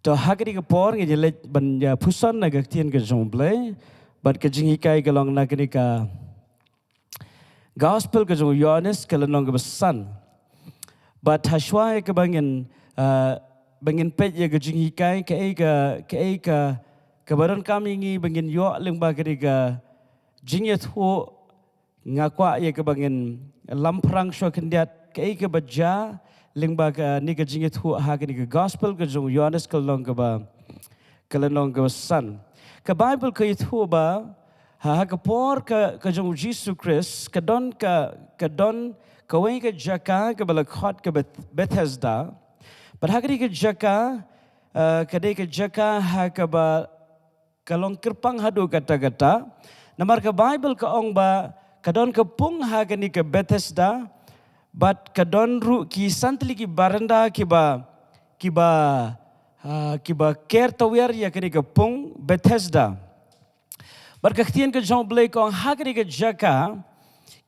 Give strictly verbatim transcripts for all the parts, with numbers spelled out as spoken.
To ha kane ka por ngin ïa leit ban ïa pyrshang na ka ktien ka jong U Blei, bad ka jinghikai ka long na kane ka Gospel ka jong u Ïoannis ka lynnong kaba san. Bad ha shuwa ïa kaba ngin, ah, ba ngin peit ïa ka jinghikai, kaei ka, kaei ka, kaba donkam ïa ngi ba ngin ïoh lyngba kane ka jingïathuh, nga kwah ïa kaba ngin lamphrang shuwa khyndiat, kaei kaba jia lyngba kane ka jingïathuh ha kane ka Gospel ka jong u Ïoannis ka lynnong kaba, ka lynnong kaba san. Ka Baibl ka ïathuh ba ha, ha ka por ka, ka jong u Jisu Khrist, ka don ka, ka don kawei ka jaka kaba la khot ka Beth-, Bethesda. Bad ha kane ka jaka, ah, ka dei ka jaka ha kaba ka long kyrpang haduh katta katta. Namar ka Baibl ka ong ba ka don ka pung ha kane ka Bethesda, bad ka don ruh ki san tylli ki baranda kiba, kiba, ah, kiba ker tawiar ïa kane ka pung Bethesda. Bad ka ktien ka jong U Blei ka ong ha kane ka jaka,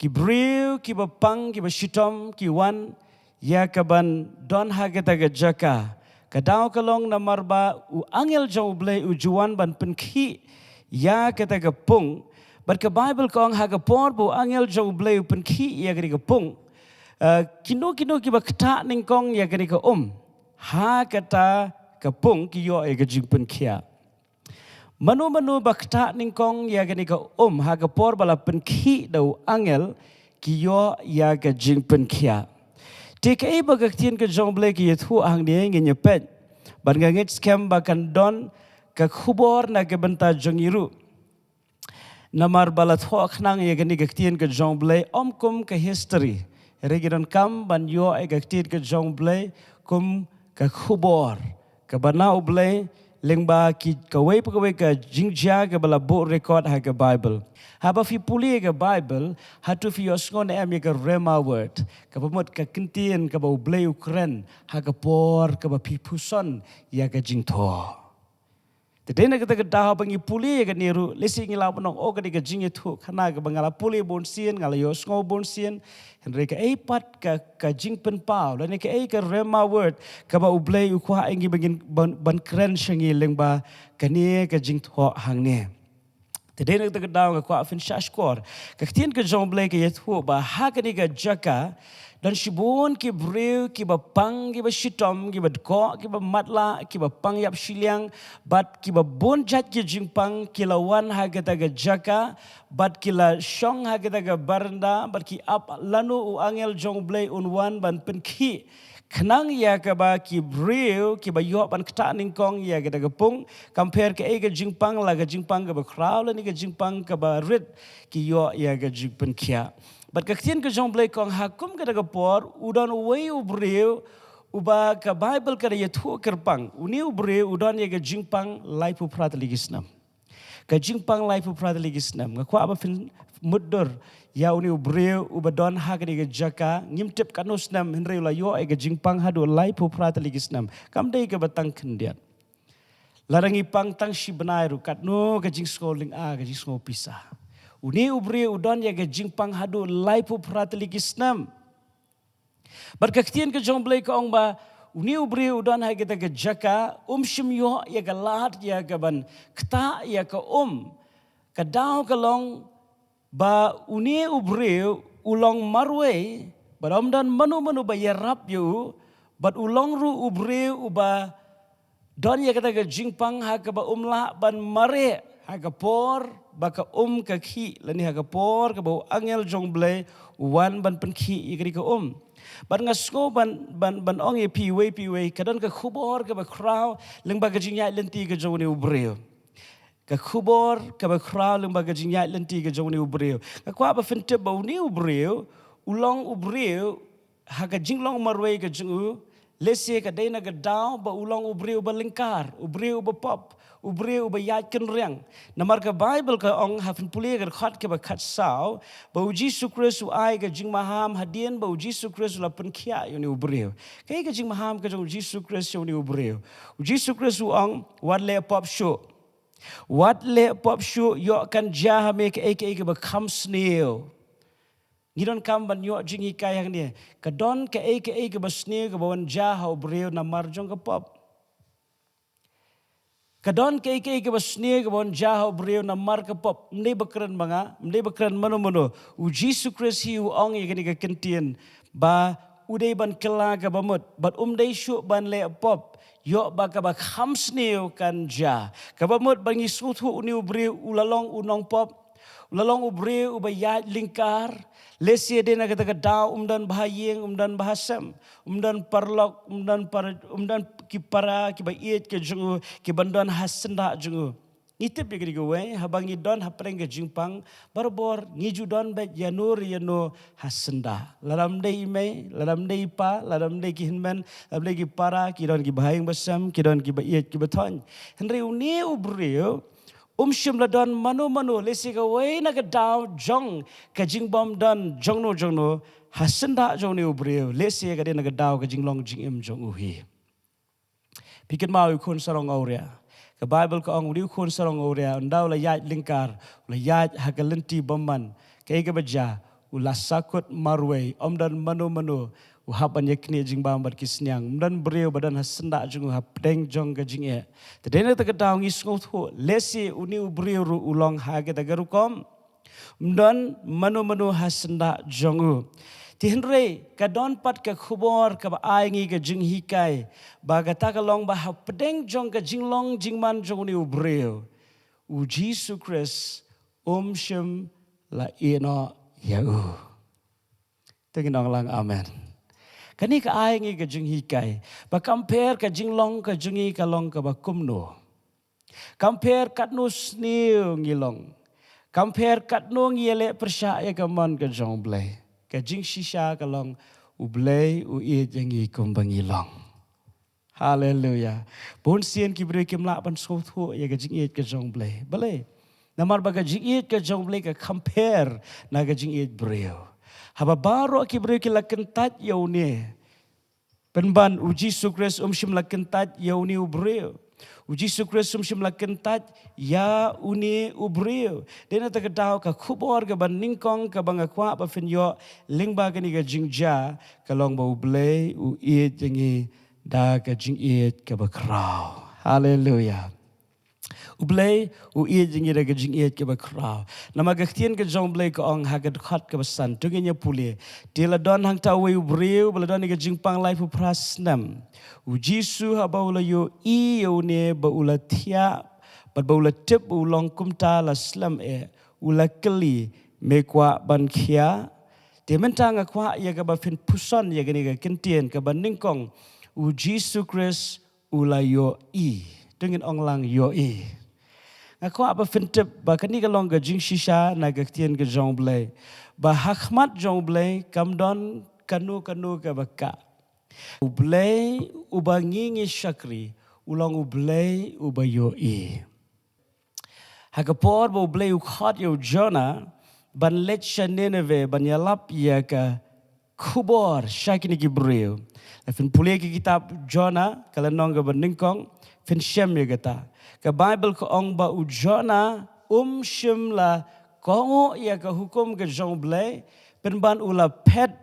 ki briew kiba pang, kiba shitom, ki wan ïa kaban don ha kata ka jaka. Ka daw ka long namar ba u angel jong U Blei u ju wan ban pynkhih ïa kata ka pung. Bad ka Baibl ka ong ha ka por ba u angel jong U Blei u pynkhih ïa kane ka pung, ah, kino kino kiba ktah nyngkong ïa kane ka um, ha kata ka pung ki ïoh ïa ka jingpynkhiah. Mano mano ba ktah nyngkong ïa kane ka um ha ka por ba la pynkhih da u angel, ki ïoh ïa ka jingpynkhiah. Te kaei ba ka ktien ka jong U Blei ka ïathuh hangne ngin ïa peit. Bad nga ngeit skhem ba kan don ka khubor na ka bynta jong ngi ruh. Namar ba la thoh khnang ïa kane ka ktien ka jong U Blei ym kum ka history. Hynrei ngi donkam ban ïoh ïa ka ktien ka jong U Blei kum ka khubor kaba na U Blei, lyngba ki kawei pa kawei ka jingjia kaba la buh record ha ka Baibl. Haba phi pule ïa ka Baibl, hato phi ïohsngew ne em ïa ka Rhema word, kaba mut ka ktien kaba U Blei u kren ha ka por kaba phi pyrshang ïa ka jingthoh. Te dei na kata ka daw ba ngi pule ïa kane ruh, lehse ngi lah ban ong, oh, kane ka jingïathuhkhana kaba nga la pule bunsien, nga la ïohsngew bunsien. Hynrei kaei pat ka, ka jingpynpaw lane kaei ka Rhema word kaba U Blei u kwah ïa ngi ba ngin ban, ban kren sha ngi lyngba kane ka jingthoh hangne. Te dei na kata ka daw nga kwah phin shah shkor. Ka ktien ka jong U Blei ka ïathuh ba ha kane ka jaka don shibun ki briew kiba pang, kiba shitom, kiba dkoh, kiba matlah, kiba pang ïap shiliang, bad kiba bun jait ki jingpang ki la wan ha kata ka jaka, bad ki la shong ha kata ka baranda, bad ki ap lano u angel jong U Blei un wan ban pynkhih khnang ïa kaba ki briew kiba ïoh ban ktah nyngkong ïa kata ka pung, compare kaei ka jingpang, la ka jingpang kaba khraw lane ka jingpang kaba rit, ki ïoh ïa ka jingpynkhiah. Bad ka ktien ka jong U Blei ka ong ha kum kata ka por u don uwei u briew uba ka Baibl ka da ïathuh kyrpang. Une u briew u don ïa ka jingpang laiphew phra tylli ki snem. Ka jingpang laiphew phra tylli ki snem. Nga kwah ba phin mutdur ïa une u briew uba don ha kane ka jaka, ngim tip katno snem, hynrei u la ïoh ïa ka jingpang haduh laiphew phra tylli ki snem. Kam dei kaba tang khyndiat. Lada ngi pang tang shi bnai ruh, katno ka jingsngew lynga, ka jingsngew pisa. Une u briew u don ïa ka jingpang haduh laiphew phra tylli ki snem. Bad ka ktien ka jong U Blei ka ong ba une u briew u don ha kata ka jaka, um shym ïoh ïa ka lad ïa kaban ktah ïa ka um. Ka daw ka long ba une u briew u long marwei, bad ym don mano mano ba ïarap ïa u, bad u long ruh u briew uba don ïa kata ka jingpang ha kaba um lah ban mareh ha ka por ba ka um ka khih, lane ha ka por kaba u angel jong U Blei u wan ban pynkhih ïa kane ka um. Bad nga sngew ban, ban, ban ong ïa phi iwei pa iwei, ka don ka khubor kaba khraw lyngba ka jingïaid lynti ka jong une u briew. Ka khubor kaba khraw lyngba ka jingïaid lynti ka jong une u briew. Nga kwah ba phin tip ba une u briew u long u briew ha ka jinglong marwei ka jong u, lehse ka dei na ka daw ba u long u briew uba lyngkar, u briew uba pop, u briew uba ïaid kynriang. Namar ka Baibl ka ong ha, phin pule ka dkhot kaba khatsaw, ba U Jisu Khrist u ai ka jingmaham hadien ba U Jisu Khrist u la pynkhiah ïa une u briew. Kaei ka jingmaham ka jong U Jisu Khrist ïa une u briew? U Jisu Khrist u ong, wat leh pop shuh. Wat leh pop shuh, ïoh kan jia ha me kaei kaei kaba kham sniew. Ngi donkam ban ïoh jinghikai hangne. Ka don kaei kaei kaba sniew kaba wan jia ha u briew namar jong ka pop. Ka don kaei kaei kaba sniew kaba yn jia ha u briew namar ka pop. Ym dei ba kren ma nga, ym dei ba kren mano mano. U Jisu Khrist hi u ong ïa kane ka kyntien ba u dei ban kylla kaba mut bad um dei shuh ban leh pop. Ïoh ba kaba kham sniew kan jia. Kaba mut ba ngi sngewthuh une u briew u la long u nongpop. U la long u briew uba ïaid lyngkar. Lehse dei na kata ka daw um don bha ïing, um don bha sem, um don paralok, um don par, um don ki para kiba ïeit ka jong u, kiban don ha syndah jong u. Ngi tip ïa kane kawei, haba ngi don hapdeng ka jingpang, barabor ngi ju don beit ïano re ïano ha syndah. Lada ym dei i mei, lada ym dei i pa, lada ym dei ki hynmen, lada ym dei ki para, ki don kiba ha ïing ba sem, ki don kiba ïeit kiba thoiñ. Hynrei une u briew um shym la don mano mano, lehse kawei na ka daw jong ka jingbym don jongno jongno ha syndah jong une u briew, lehse ka dei na ka daw ka jinglong jingim jong u hi. Phi kynmaw ïa u khun sarong awria. Ka Baibl ka ong une u khun sarong awria, ynda u la ïaid lyngkar, u la ïaid ha ka lynti bymman, kaei kaba jia, u la sakut marwei, ym don mano mano u hap ban ïaknieh jingbam bad ki sniang. Ym don briew ba don ha syndah jong u hapdeng jong ka jingeh. Te dei na kata ka daw ngi sngewthuh, lehse une u briew ruh u long ha kata ka rukom. Ym don mano mano ha syndah jong u. Te hynrei ka don pat ka khubor kaba ai ngi ka jinghikai ba kata ka long ba hapdeng jong ka jinglong jingman jong une u briew, u Jisu Khrist um shym la ïehnoh ïa u. Te ngin ong lang amen. Kane ka ai ngi ka jinghikai ba kam pher ka jinglong ka jong ngi ka long kaba kumno. Kam pher katno sniew ngi long. Kam pher katno ngi ïaleh pyrshah ïa ka mon ka jong U Blei. Ka jingshisha ka long U Blei u ïeit ïa ngi kumba ngi long. Haleluya. Bun sien ki briew kim lah ban sngewthuh ïa ka jingïeit ka jong U Blei. Balei? Namar ba ka jingïeit ka jong U Blei ka kham pher na ka jingïeit briew. Haba baroh ki briew ki la kyntait ïa une, pynban U Jisu Khrist um shym la kyntait ïa une u briew. U Jisu Khrist um shym la kyntait ïa une u briew. Dei na kata ka daw ka khubor kaba nyngkong kaba nga kwah ba phin ïoh lyngba kane ka jingjia ka long ba U Blei u ïeit ïa ngi da ka jingïeit kaba khraw. Haleluya. U Blei u ïeit ïa ngi da ka jingïeit kaba khraw. Namar ka ktien ka jong U Blei ka ong ha ka dkhot kaba san, to ngin ïa pule. Te la don hangta uwei u briew ba la don ïa ka jingpang laiphew phra snem. U Jisu haba u la ïohi ïa une ba u la thiah bad ba u la tip ba u long kumta la slem eh, u la kylli, me kwah ban khia? Te mynta nga kwah ïa kaba phin puson ïa kane ka ktien kaba nyngkong, U Jisu Khrist u la ïohi. To ngin ong lang ïohi. Nga kwah ba phin tip ba kane ka long ka jingshisha na ka ktien ka jong U Blei. Ba ha khmat jong U Blei kam don kano kano kaba kah. U Blei uba ngi ngi shakri u long U Blei uba ïohi. Ha ka por ba U Blei u khot ïa u Jonah ban leit sha Nineveh ban ïalap ïa ka khubor sha kine ki briew. La phin pule ki kitab Jonah ka lynnong kaba nyngkong, phin shem ïa kata. Ka Baibl ka ong ba u Jonah um shym la kohnguh ïa ka hukum ka jong U Blei, pynban u la phet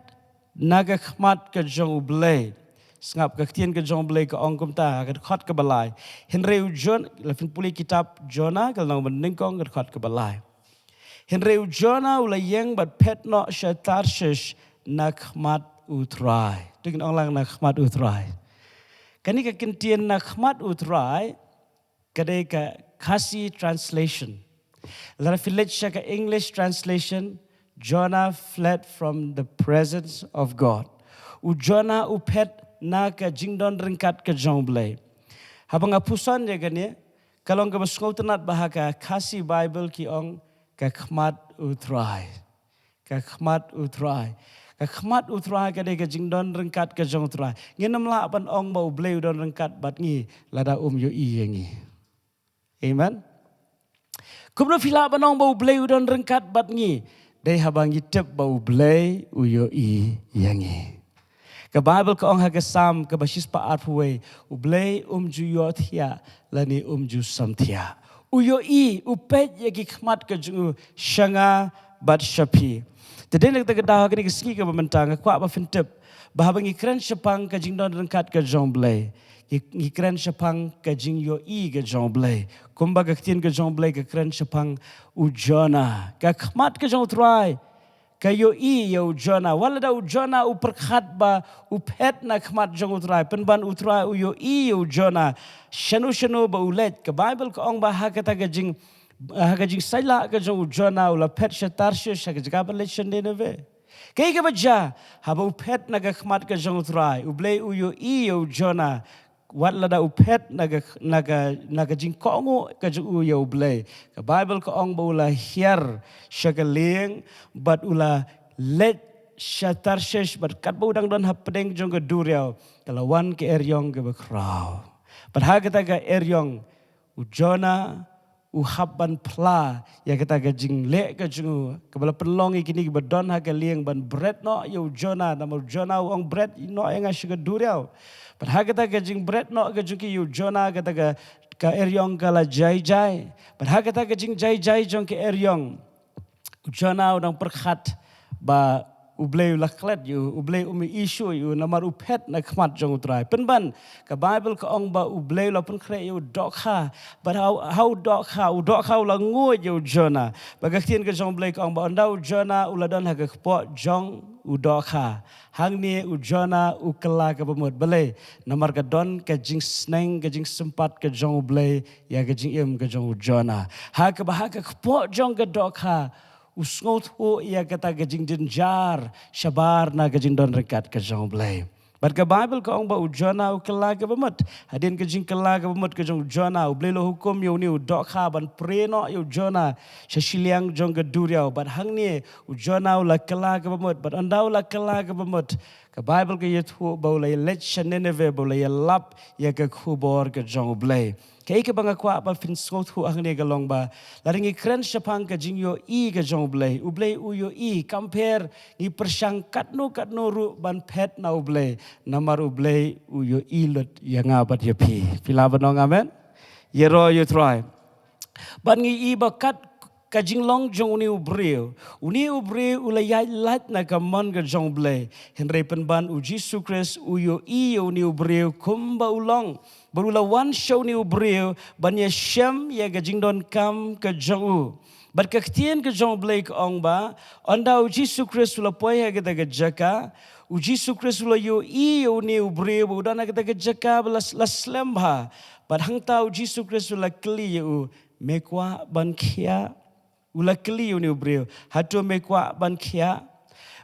na ka khmat ka jong U Blei. Sngap ka ktien ka jong U Blei ka ong kumta ha ka dkhot kaba lai. Hynrei u Jon, la phin pule kitab Jonah ka lynnong ba nyngkong ka dkhot kaba lai. Hynrei u Jonah u la ïeng bad phet noh sha Tarshish na khmat U Trai. To ngin ong lang na khmat U Trai. Kane ka ktien na khmat U Trai ka dei ka Khasi translation. Lada phi leit sha ka English translation, Jonah fled from the presence of God. U Jonah u phet na ka jingdon ryngkat ka jong U Blei. Haba nga puson ïa kane, ka long kaba sngewtynnat ba ha ka Khasi Baibl ki ong ka khmat U Trai. Ka khmat U Trai. Ka khmat U Trai ka dei ka jingdon ryngkat ka jong U Trai. Ngin ym lah ban ong ba U Blei u don ryngkat bad ngi lada um ïohi ïa ngi. Amen. Kumno phi lah ban ong ba U Blei u don ryngkat bad ngi? Dei haba ngi tip ba U Blei u ïohi ïa ngi. Ka Baibl ka ong ha ka Salm kaba shispah arphew wei, U Blei um ju ïohthiah lane um ju samthiah. U ïohi, u peit ïa ki khmat ka jong u sha nga bad sha phi. Te dei na kata ka daw ha kane ka sngi kaba mynta nga kwah ba phin tip ba haba ngi kren shaphang ka jingdon ryngkat ka jong U Blei, ngi, ngi kren shaphang ka jingïohi ka jong U Blei. Kumba ka ktien ka jong U Blei ka kren shaphang u Jonah, ka khmat ka jong U Trai ka ïohi ïa u Jonah. Wat lada u Jonah u pyrkhat ba u phet na khmat jong U Trai, pynban U Trai u ïohi ïa u Jonah shano shano ba u leit. Ka Baibl ka ong ba ha kata ka jing, ha ka jingsaitlah ka jong u Jonah, u la phet sha Tarshish, ha ka jaka ban leit sha Nineveh. Kaei kaba jia? Haba u phet na ka khmat ka jong U Trai, U Blei u ïohi ïa u Jonah. Wat lada u phet na ka, na ka, na ka jingkohnguh ka jong u ïa U Blei, ka Baibl ka ong ba u la hiar sha ka lieng bad u la leit sha Tarshish, bad katba u dang don hapdeng jong ka duriaw, ka la wan ka eriong kaba khraw. Bad ha kata ka eriong u Jonah u hap ban phla ïa kata ka jingleh ka jong u, kaba la pynlong ïa kine kiba don ha ka lieng ban bret noh ïa u Jonah, namar u Jonah u ong, "Bret noh ïa nga sha ka duriaw." Bad ha kata ka jingbret noh ka jong ki ïa u Jonah, kata ka, ka eriong ka la jai jai. Bad ha kata ka jingjai jai jong ka eriong, u Jonah u dang pyrkhat ba U Blei u la klet ïa u, U Blei um ïohi shuh ïa u, namar u phet na khmat jong U Trai. Pynban ka Baibl ka ong ba U Blei u la pynkhreh ïa u dohkha. Bad ha u, ha u dohkha, u dohkha u la nguid ïa u Jonah. Bad ka ktien ka jong U Blei ka ong ba ynda u Jonah u la don ha ka kpoh jong u dohkha, hangne u Jonah u kylla kaba mut. Balei? Namar ka don ka jingsneng, ka jingsympat ka jong U Blei ïa ka jingim ka jong u Jonah. Ha kaba ha ka kpoh jong ka dohkha u sngewthuh ïa kata ka jingjynjar shabar na ka jingdon ryngkat ka jong U Blei. Bad ka Baibl ka ong ba u Jonah u kylla kaba mut. Hadien ka jingkylla kaba mut ka jong u Jonah, U Blei u la hukum ïa une u dohkha ban prie noh ïa u Jonah sha shiliang jong ka duriaw. Bad hangne u Jonah u la kylla kaba mut, bad ynda u la kylla kaba mut, ka Baibl ka ïathuh ba u la ïaleit sha Nineveh, ba u la ïalap ïa ka khubor ka jong U Blei. Kaei kaba nga kwah ba phin sngewthuh hangne ka long ba lada ngi kren shaphang ka jingïohi ka jong U Blei, U Blei u ïohi. Kam pher ngi pyrshang katno katno ruh ban phet na U Blei, namar U Blei u ïohi lut ïa nga bad ïa phi. Phi lah ban ong amen? Ïaroh ïa U Trai. Bad ngi i ba kat ka jinglong jong une u briew, une u briew u la ïaid lait na ka mon ka jong U Blei. Hynrei pynban u Jisu Khrist u ïohi ïa une u briew kumba u long, bad u la wan sha une u briew ban ïashem ïa ka jingdonkam ka jong u. Bad ka ktien ka jong U Blei ka ong ba ynda u Jisu Khrist u la poi ha kata ka jaka, u Jisu Khrist u la ïohi ïa une u briew ba u don ha kata ka jaka ba la, la slem bha. Bad hangta u Jisu Khrist u la kylli ïa u, "Me kwah ban khiah?" U la kylli ïa une u briew, "Hato me kwah ban khiah?"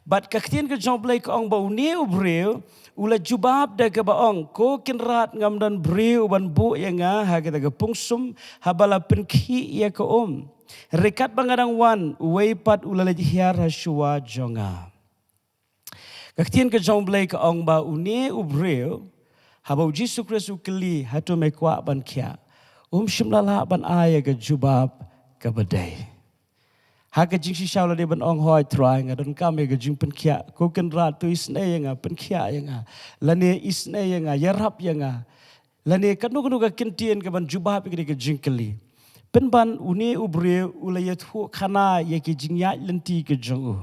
Bad ka ktien ka jong U Blei ka ong ba une u briew u la jubab da kaba ong, "Ko Kynrad, ngam don briew ban buh ïa nga ha kata ka pungsum haba la pynkhih ïa ka um. Hynrei katba nga dang wan, uwei pat u la leit hiar ha shuwa jong nga." Ka ktien ka jong U Blei ka ong ba une u briew, haba u Jisu Khrist u kylli, "Hato me kwah ban khiah?" um shym la lah ban ai ïa ka jubab kaba dei. Ha ka jingshisha u la dei ban ong, "Hooid Trai, nga donkam ïa ka jingpynkhiah. Ko Kynrad, to isynei ïa nga, pynkhiah ïa nga. Lane isynei ïa nga, ïarap ïa nga." Lane kano kano ka kyntien kaban jubab ïa kane ka jingkylli. Pynban une u briew u la ïathuhkhana ïa ki jingïaid lynti ka jong u,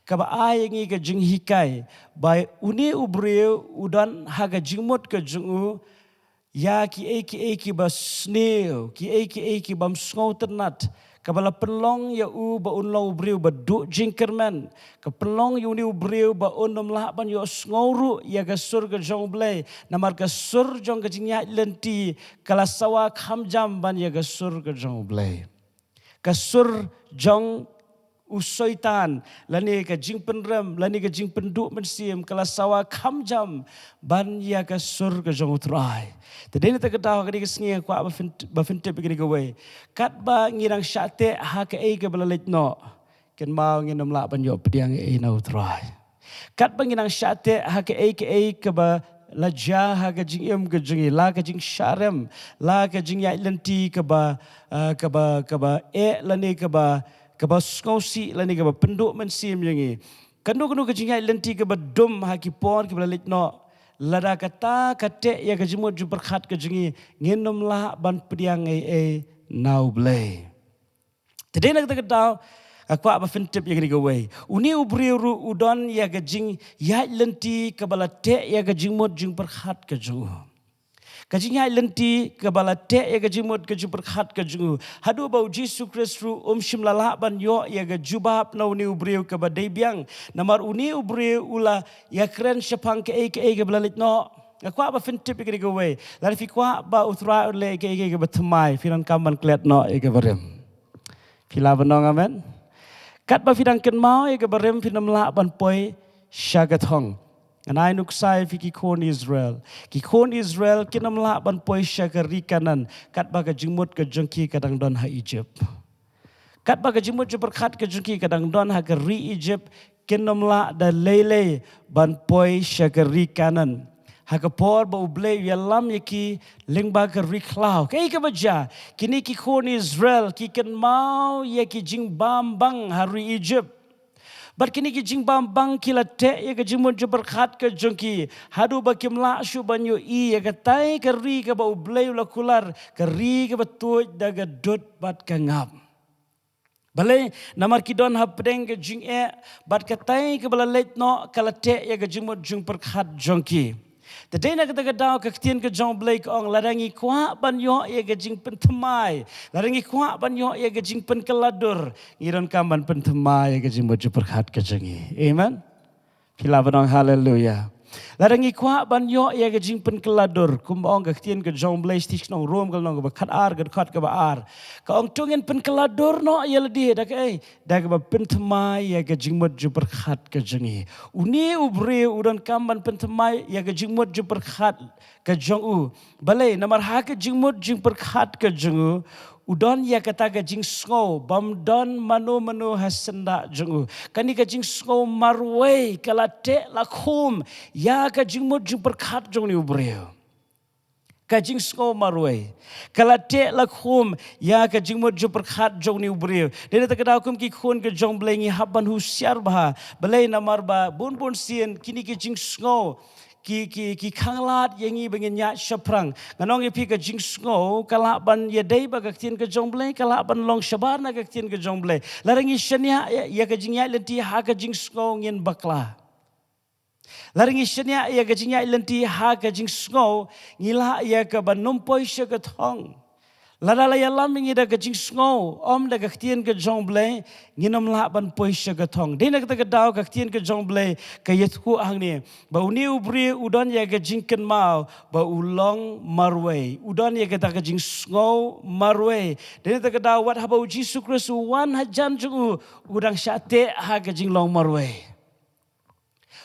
kaba ai ïa ngi ka jinghikai ba une u briew u don ha ka jingmut ka jong u ïa kiei kiei kiba sniew, kiei kiei ki bym sngewtynnat, kaba la pynlong ïa u ba un long u briew ba duh jingkyrmen, ka pynlong ïa une u briew ba un ym lah ban ïohsngew ruh ïa ka sur ka jong U Blei, namar ka sur jong ka jingïaid lynti ka la sawa kham jam ban ïa ka sur ka jong U Blei. Ka sur jong u Soitan, lane ka jingpynrem, lane ka jingpynduh mynsiem, ka la sawa kham jam ban ïa ka sur ka jong U Trai. Te dei na kata ka daw ha kane ka sngi nga kwah ba phin, ba phin tip ïa kane kawei. Katba ngi dang shah teh ha kaei kaba la leit noh, kynmaw ngin ym lah ban ïoh pdiang ei ei na U Trai. Katba ngi dang shah teh ha kaei kaei kaba la jia ha ka jingim ka jong ngi, la ka jingshah rem, la ka jingïaid lynti kaba, ah, kaba, kaba eh lane kaba, kaba sngewsih lane kaba pynduh mynsiem ïa ngi, kano kano ka jingïaid lynti kaba dum ha ki por kiba la leit noh, lada kata ka teh ïa ka jingmut jingpyrkhat ka jong ngi, ngin ym lah ban pdiang ei ei na U Blei. Te dei na kata ka daw Nga kwah ba phin tip ïa kane kawei. Une u briew ruh u don ïa ka jingïaid lynti kaba la teh ïa ka jingmut jingpyrkhat ka jong u. Ka jingïaid lynti kaba la teh ïa ka jingmut ka jingpyrkhat ka jong u. Haduh ba u Jisu Khrist ruh um shym la lah ban ïoh ïa ka jubab na une u briew kaba dei biang. Namar une u briew u la ïakren shaphang kaei kaei kaba la leit noh. Nga kwah ba phin tip ïa kane kawei. Lada phi kwah ba u Trai un leh kaei kaei kaba thymmai, phi donkam ban klet noh ïa kaba rim. Phi lah ban ong amen? Katba phi dang kynmaw ïa kaba rim, phin ym lah ban poi sha ka thong. Ngan ai nuksa ïa phi ki khun Israel. Ki khun Israel kin ym lah ban poi sha ka ri Kanaan katba ka jingmut ka jong ki ka dang don ha Egypt. Katba ka jingmut jingpyrkhat ka jong ki ka dang don ha ka ri Egypt, kin ym lah da lei lei ban poi sha ka ri Kanaan. Ha ka por ba U Blei u ïalam ïa ki lyngba ka ri khlaw. Kaei kaba jia, kine ki khun Israel ki kynmaw ïa ki jingbam bang ha ri Egypt. Bad kine ki jingbam bang ki la teh ïa ka jingmut jingpyrkhat ka jong ki. Haduh ba kim lah shuh ban ïohi ïa katai ka ri kaba U Blei u la kular, ka ri kaba tuid da ka dud bad ka ngap. Balei, namar ki don hapdeng ka jingeh, bad katai kaba la leit noh ka la teh ïa ka jingmut jingpyrkhat jong ki. Te dei na kata ka daw ka ktien ka jong U Blei ka ong, lada ngi kwah ban ïoh ïa ka jingpynthymmai, lada ngi kwah ban ïoh ïa ka jingpynkylla dur, ngi donkam ban pynthymmai ïa ka jingmut jingpyrkhat ka jong ngi. Amen. Phi lah ban ong haleluya. Lada ngi kwah ban ïoh ïa ka jingpynkylla dur, kumba ong ka ktien ka jong U Blei, sha ka shnong Rom ka lynnong kaba khatar, ka dkhot kaba ar. Ka ong, to ngin pynkylla dur noh ïa lade da kaei, da kaba pynthymmai ïa ka jingmut jingpyrkhat ka jong ngi. Une u briew u donkam ban pynthymmai ïa ka jingmut jingpyrkhat ka jong u. Balei, namar ha ka jingmut jingpyrkhat ka jong u, u don ïa kata ka jingsngew bym don mano mano ha syndah jong u. Kane ka jingsngew marwei ka la teh la khum ïa ka jingmut jingpyrkhat jong une u briew. Ka jingsngew marwei ka la teh la khum ïa ka jingmut jingpyrkhat jong une u briew. Dei na kata ka daw kum ki khun ka jong U Blei ngi hap ban husiar bha. Balei, namar ba bun bun sien kine ki jingsngew ki, ki, ki khanglad ïa ngi ba ngin ïaid shaphrang. Ngan ong ïa phi, ka jingsngew ka lah ban ïadei bad ka ktien ka jong U Blei, ka lah ban long shabar na ka ktien ka jong U Blei. Lada ngi shaniah ïa, ïa ka jingïaid lynti ha ka jingsngew, ngin bakla. Lada ngi shaniah ïa ka jingïaid lynti ha ka jingsngew, ngi lah ïa ka ban ym poi sha ka thong. Lada la ïalam ïa ngi da ka jingsngew, ym da ka ktien ka jong U Blei, ngin ym lah ban poi sha ka thong. Dei na kata ka daw ka ktien ka jong U Blei ka ïathuh hangne ba une u briew u don ïa ka jingkynmaw ba u long marwei, u don ïa kata ka jingsngew marwei. Dei na kata ka daw wat haba U Jisu Khrist u wan hajan jong u, u dang shah teh ha ka jinglong marwei.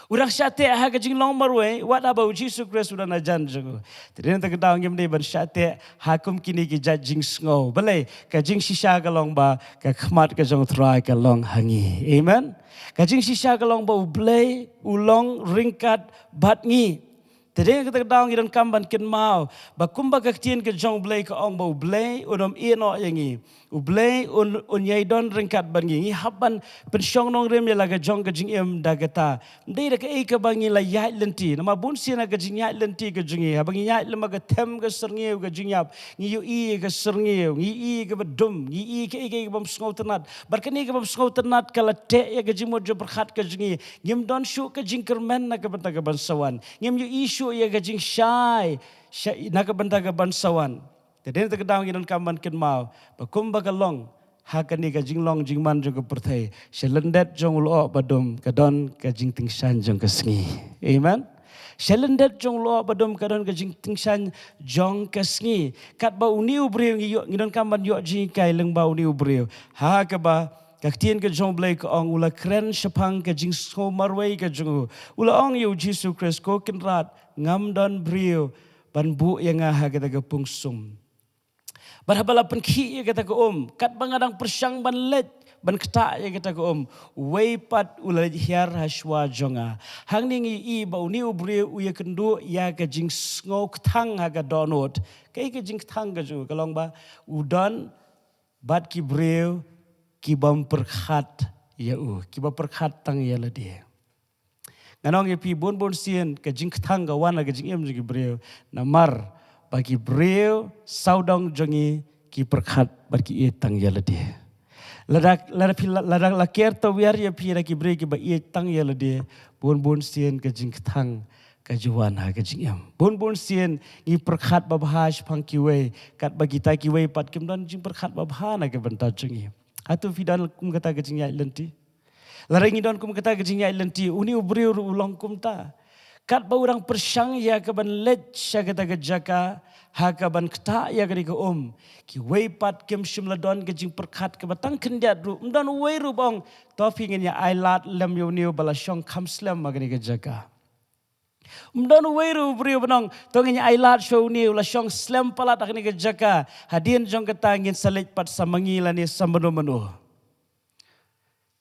U dang shah teh ha ka jinglong marwei wat haba U Jisu Khrist u don hajan jong u. Te dei na kata ka daw ngim dei ban shah teh ha kum kine ki jait jingsngew. Balei, ka jingshisha ka long ba ka khmat ka jong U Trai ka long ha ngi. Amen. Ka jingshisha ka long ba U Blei u long ryngkat bad ngi. Te dei na kata ka daw ngi donkam ban kynmaw ba kumba ka ktien ka jong U Blei ka ong ba U Blei un ym ïehnoh ïa ngi. U Blei un, un ïai don ryngkat bad ngi. Ngi hap ban pynshong nongrim ïa la ka jong ka jingim da kata. Ym dei da kaei kaba ngi la ïaid lynti. Namar bun sien ha ka jingïaid lynti ka jong ngi, haba ngi ïaid lyngba ka them ka syrngiew ka jingïap, ngi ïohi ka syrngiew, ngi ïohi kaba dum, ngi ïohi kaei kaei kabym sngewtynnat. Bad kane kabym sngewtynnat ka la teh ïa ka jingmut jingpyrkhat ka jong ngi. Ngim don shuh ka jingkyrmen na ka bynta ka ban sa wan. Ngim ïohi shuh ïa ka jingshai, shai na ka bynta ka ban sa wan. Te dei na kata ka daw ngi donkam ban kynmaw ba kumba ka long ha kane ka jinglong jingman jong ka pyrthei, sha lyndet jong u lyoh ba dum ka don ka jingtyngshaiñ jong ka sngi. Amen. Sha lyndet jong u lyoh ba dum ka don ka jingtyngshaiñ jong ka sngi. Katba une u briew ngi ïoh, ngi donkam ban ïoh jinghikai lyngba une u briew. Ha kaba ka ktien ka jong U Blei ka ong, u la kren shaphang ka jingsngew marwei ka jong u. U la ong ïa U Jisu Khrist, ko Kynrad, ngam don briew ban buh ïa nga ha kata ka pung sum. Bad haba la pynkhih ïa kata ka um, katba nga dang pyrshang ban leit ban ktah ïa kata ka um, uwei pat u la leit hiar ha shuwa jong nga. Hangne ngi ïohi ba une u briew u ïakynduh ïa ka jingsngew kthang ha ka dohnud. Kaei ka jingkthang ka jong u? Ka long ba u don bad ki briew kibym pyrkhat ïa u, kiba pyrkhat tang ïa lade. Ngan ong ïa phi, bun bun sien ka jingkthang ka wan ha ka jingim jong ki briew, namar ba ki briew sawdong jong ngi ki pyrkhat bad ki ïeit tang ïa lade. Lada, lada phi la, lada la ker tawiar ïa phi da ki briew kiba ïeit tang ïa lade, bun bun sien ka jingkthang ka ju wan ha ka jingim. Bun bun sien ngi pyrkhat babha shaphang kiwei, katba kita kiwei pat kim don jingpyrkhat babha na ka bynta jong ngi. Hato phi don kum kata ka jingïaid lynti? Lada ngi don kum kata ka jingïaid lynti, une u briew ruh u long kumta. Katba u dang pyrshang ïa kaban leit sha kata ka jaka, ha kaban ktah ïa kane ka um, kiwei pat kim shym la don ka jingpyrkhat kaba tang khyndiat ruh, ym don uwei ruh ba ong, to phi ngin ïa ailad lem ïa une uba la shong kham slem ha kane ka jaka. Ym don uwei ruh u briew ban ong, to ngin ïa ailad sha une u la shong slem palat ha kane ka jaka, hadien jong kata ngin sa leit pat sa ma ngi lane sa mano mano.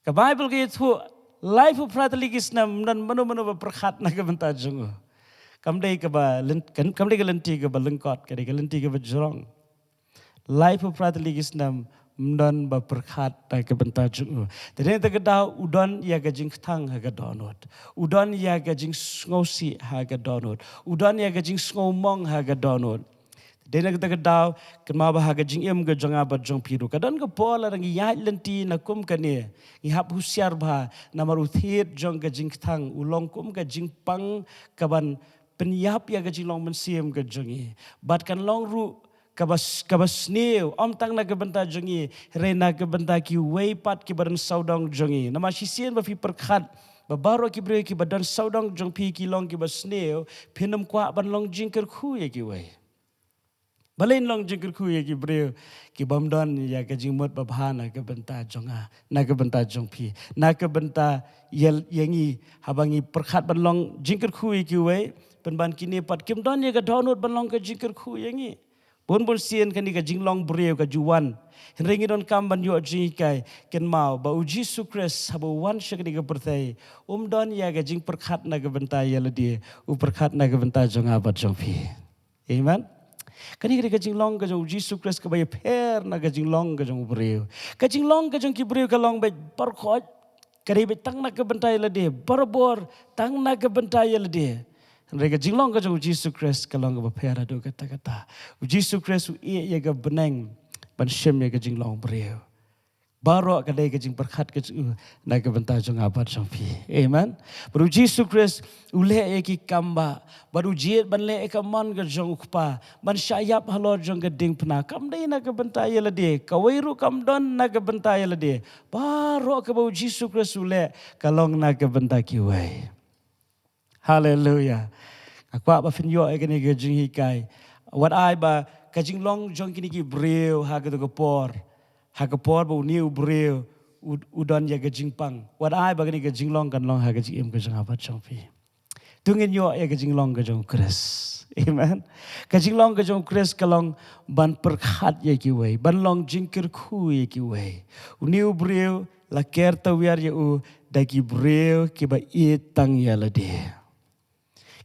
Ka Baibl ka ïathuh, lai phew phra tylli ki snem ym don mano mano ba pyrkhat na ka bynta jong u. Kam dei kaba lyn-, kam, kam dei ka lynti kaba lyngkot, ka dei ka lynti kaba jrong. Lai phew phra tylli ki snem ym don ba pyrkhat na ka bynta jong u. Te dei na kata ka daw u don ïa ka jingkthang ha ka dohnud. U don ïa ka jingsngewsih ha ka dohnud. U don ïa ka jingsngewmong ha ka dohnud. Dei na kata ka daw, kynmaw ba ha ka jingim ka jong nga bad jong phi ruh, ka don ka por lada ngi ïaid lynti na kum kane, ngi hap husiar bha, namar u thied jong ka jingkthang u long kum ka jingpang kaban pynïap ïa ka jinglong mynsiem ka jong ngi. Bad kan long ruh kaba s-, kaba sniew, ym tang na ka bynta jong ngi, hynrei na ka bynta kiwei pat kiba don sawdong jong ngi. Namar shisien ba phi pyrkhat ba baroh ki briew kiba don sawdong jong phi ki long kiba sniew, phin ym kwah ban long jingkyrkhu ïa kiwei. Balei in long jingkyrkhu ïa ki briew kibym don ïa ka jingmut babha na ka bynta jong nga, na ka bynta jong phi, na ka bynta ïa, ïa ngi, haba ngi pyrkhat ban long jingkyrkhu ïa kiwei, pynban kine pat kim don ïa ka dohnud ban long ka jingkyrkhu ïa ngi. Bun bun sien kane ka jinglong briew ka ju wan. Hynrei ngi donkam ban ïoh jinghikai, kynmaw ba U Jisu Khrist haba u wan sha kane ka pyrthei, um don ïa ka jingpyrkhat na ka bynta ïa lade, u pyrkhat na ka bynta jong nga bad jong phi. Amen. Kane ka dei ka jinglong ka jong U Jisu Khrist kaba ïapher na ka jinglong ka jong u briew. Ka jinglong ka jong ki briew ka long beit barkhot. Ka dei beit tang na ka bynta ïa lade, barabor tang na ka bynta ïa lade. Hynrei ka jinglong ka jong U Jisu Khrist ka long kaba pher haduh katta katta. U Jisu Khrist u ïeh ïa ka bneng ban shim ïa ka jinglong briew. Baroh ka dei ka jingpyrkhat ka jong u na ka bynta jong nga bad jong phi. Amen. Bad U Jisu Khrist u leh ïa ki kam ba, bad u jied ban leh ïa ka mon ka jong u Kpa, ban shah ïap halor jong ka diengphna. Kam dei na ka bynta ïa lade, kawei ruh kam don na ka bynta ïa lade. Baroh kaba U Jisu Khrist u leh ka long na ka bynta kiwei. Haleluya. Nga kwah ba phin ïoh ïa kane ka jinghikai. Wat ai ba ka jinglong jong kine ki briew ha kato ka por, ha ka por ba une u briew u, u don ïa ka jingpang, wat ai ba kane ka jinglong kan long ha ka jingim ka jong nga bad jong phi. To ngin ïoh ïa ka jinglong ka jong U Khrist. Amen. Ka jinglong ka jong U Khrist ka long ban pyrkhat ïa kiwei, ban long jingkyrkhu ïa kiwei. Une u briew la ker tawiar ïa u da ki briew kiba ïeit tang ïa lade.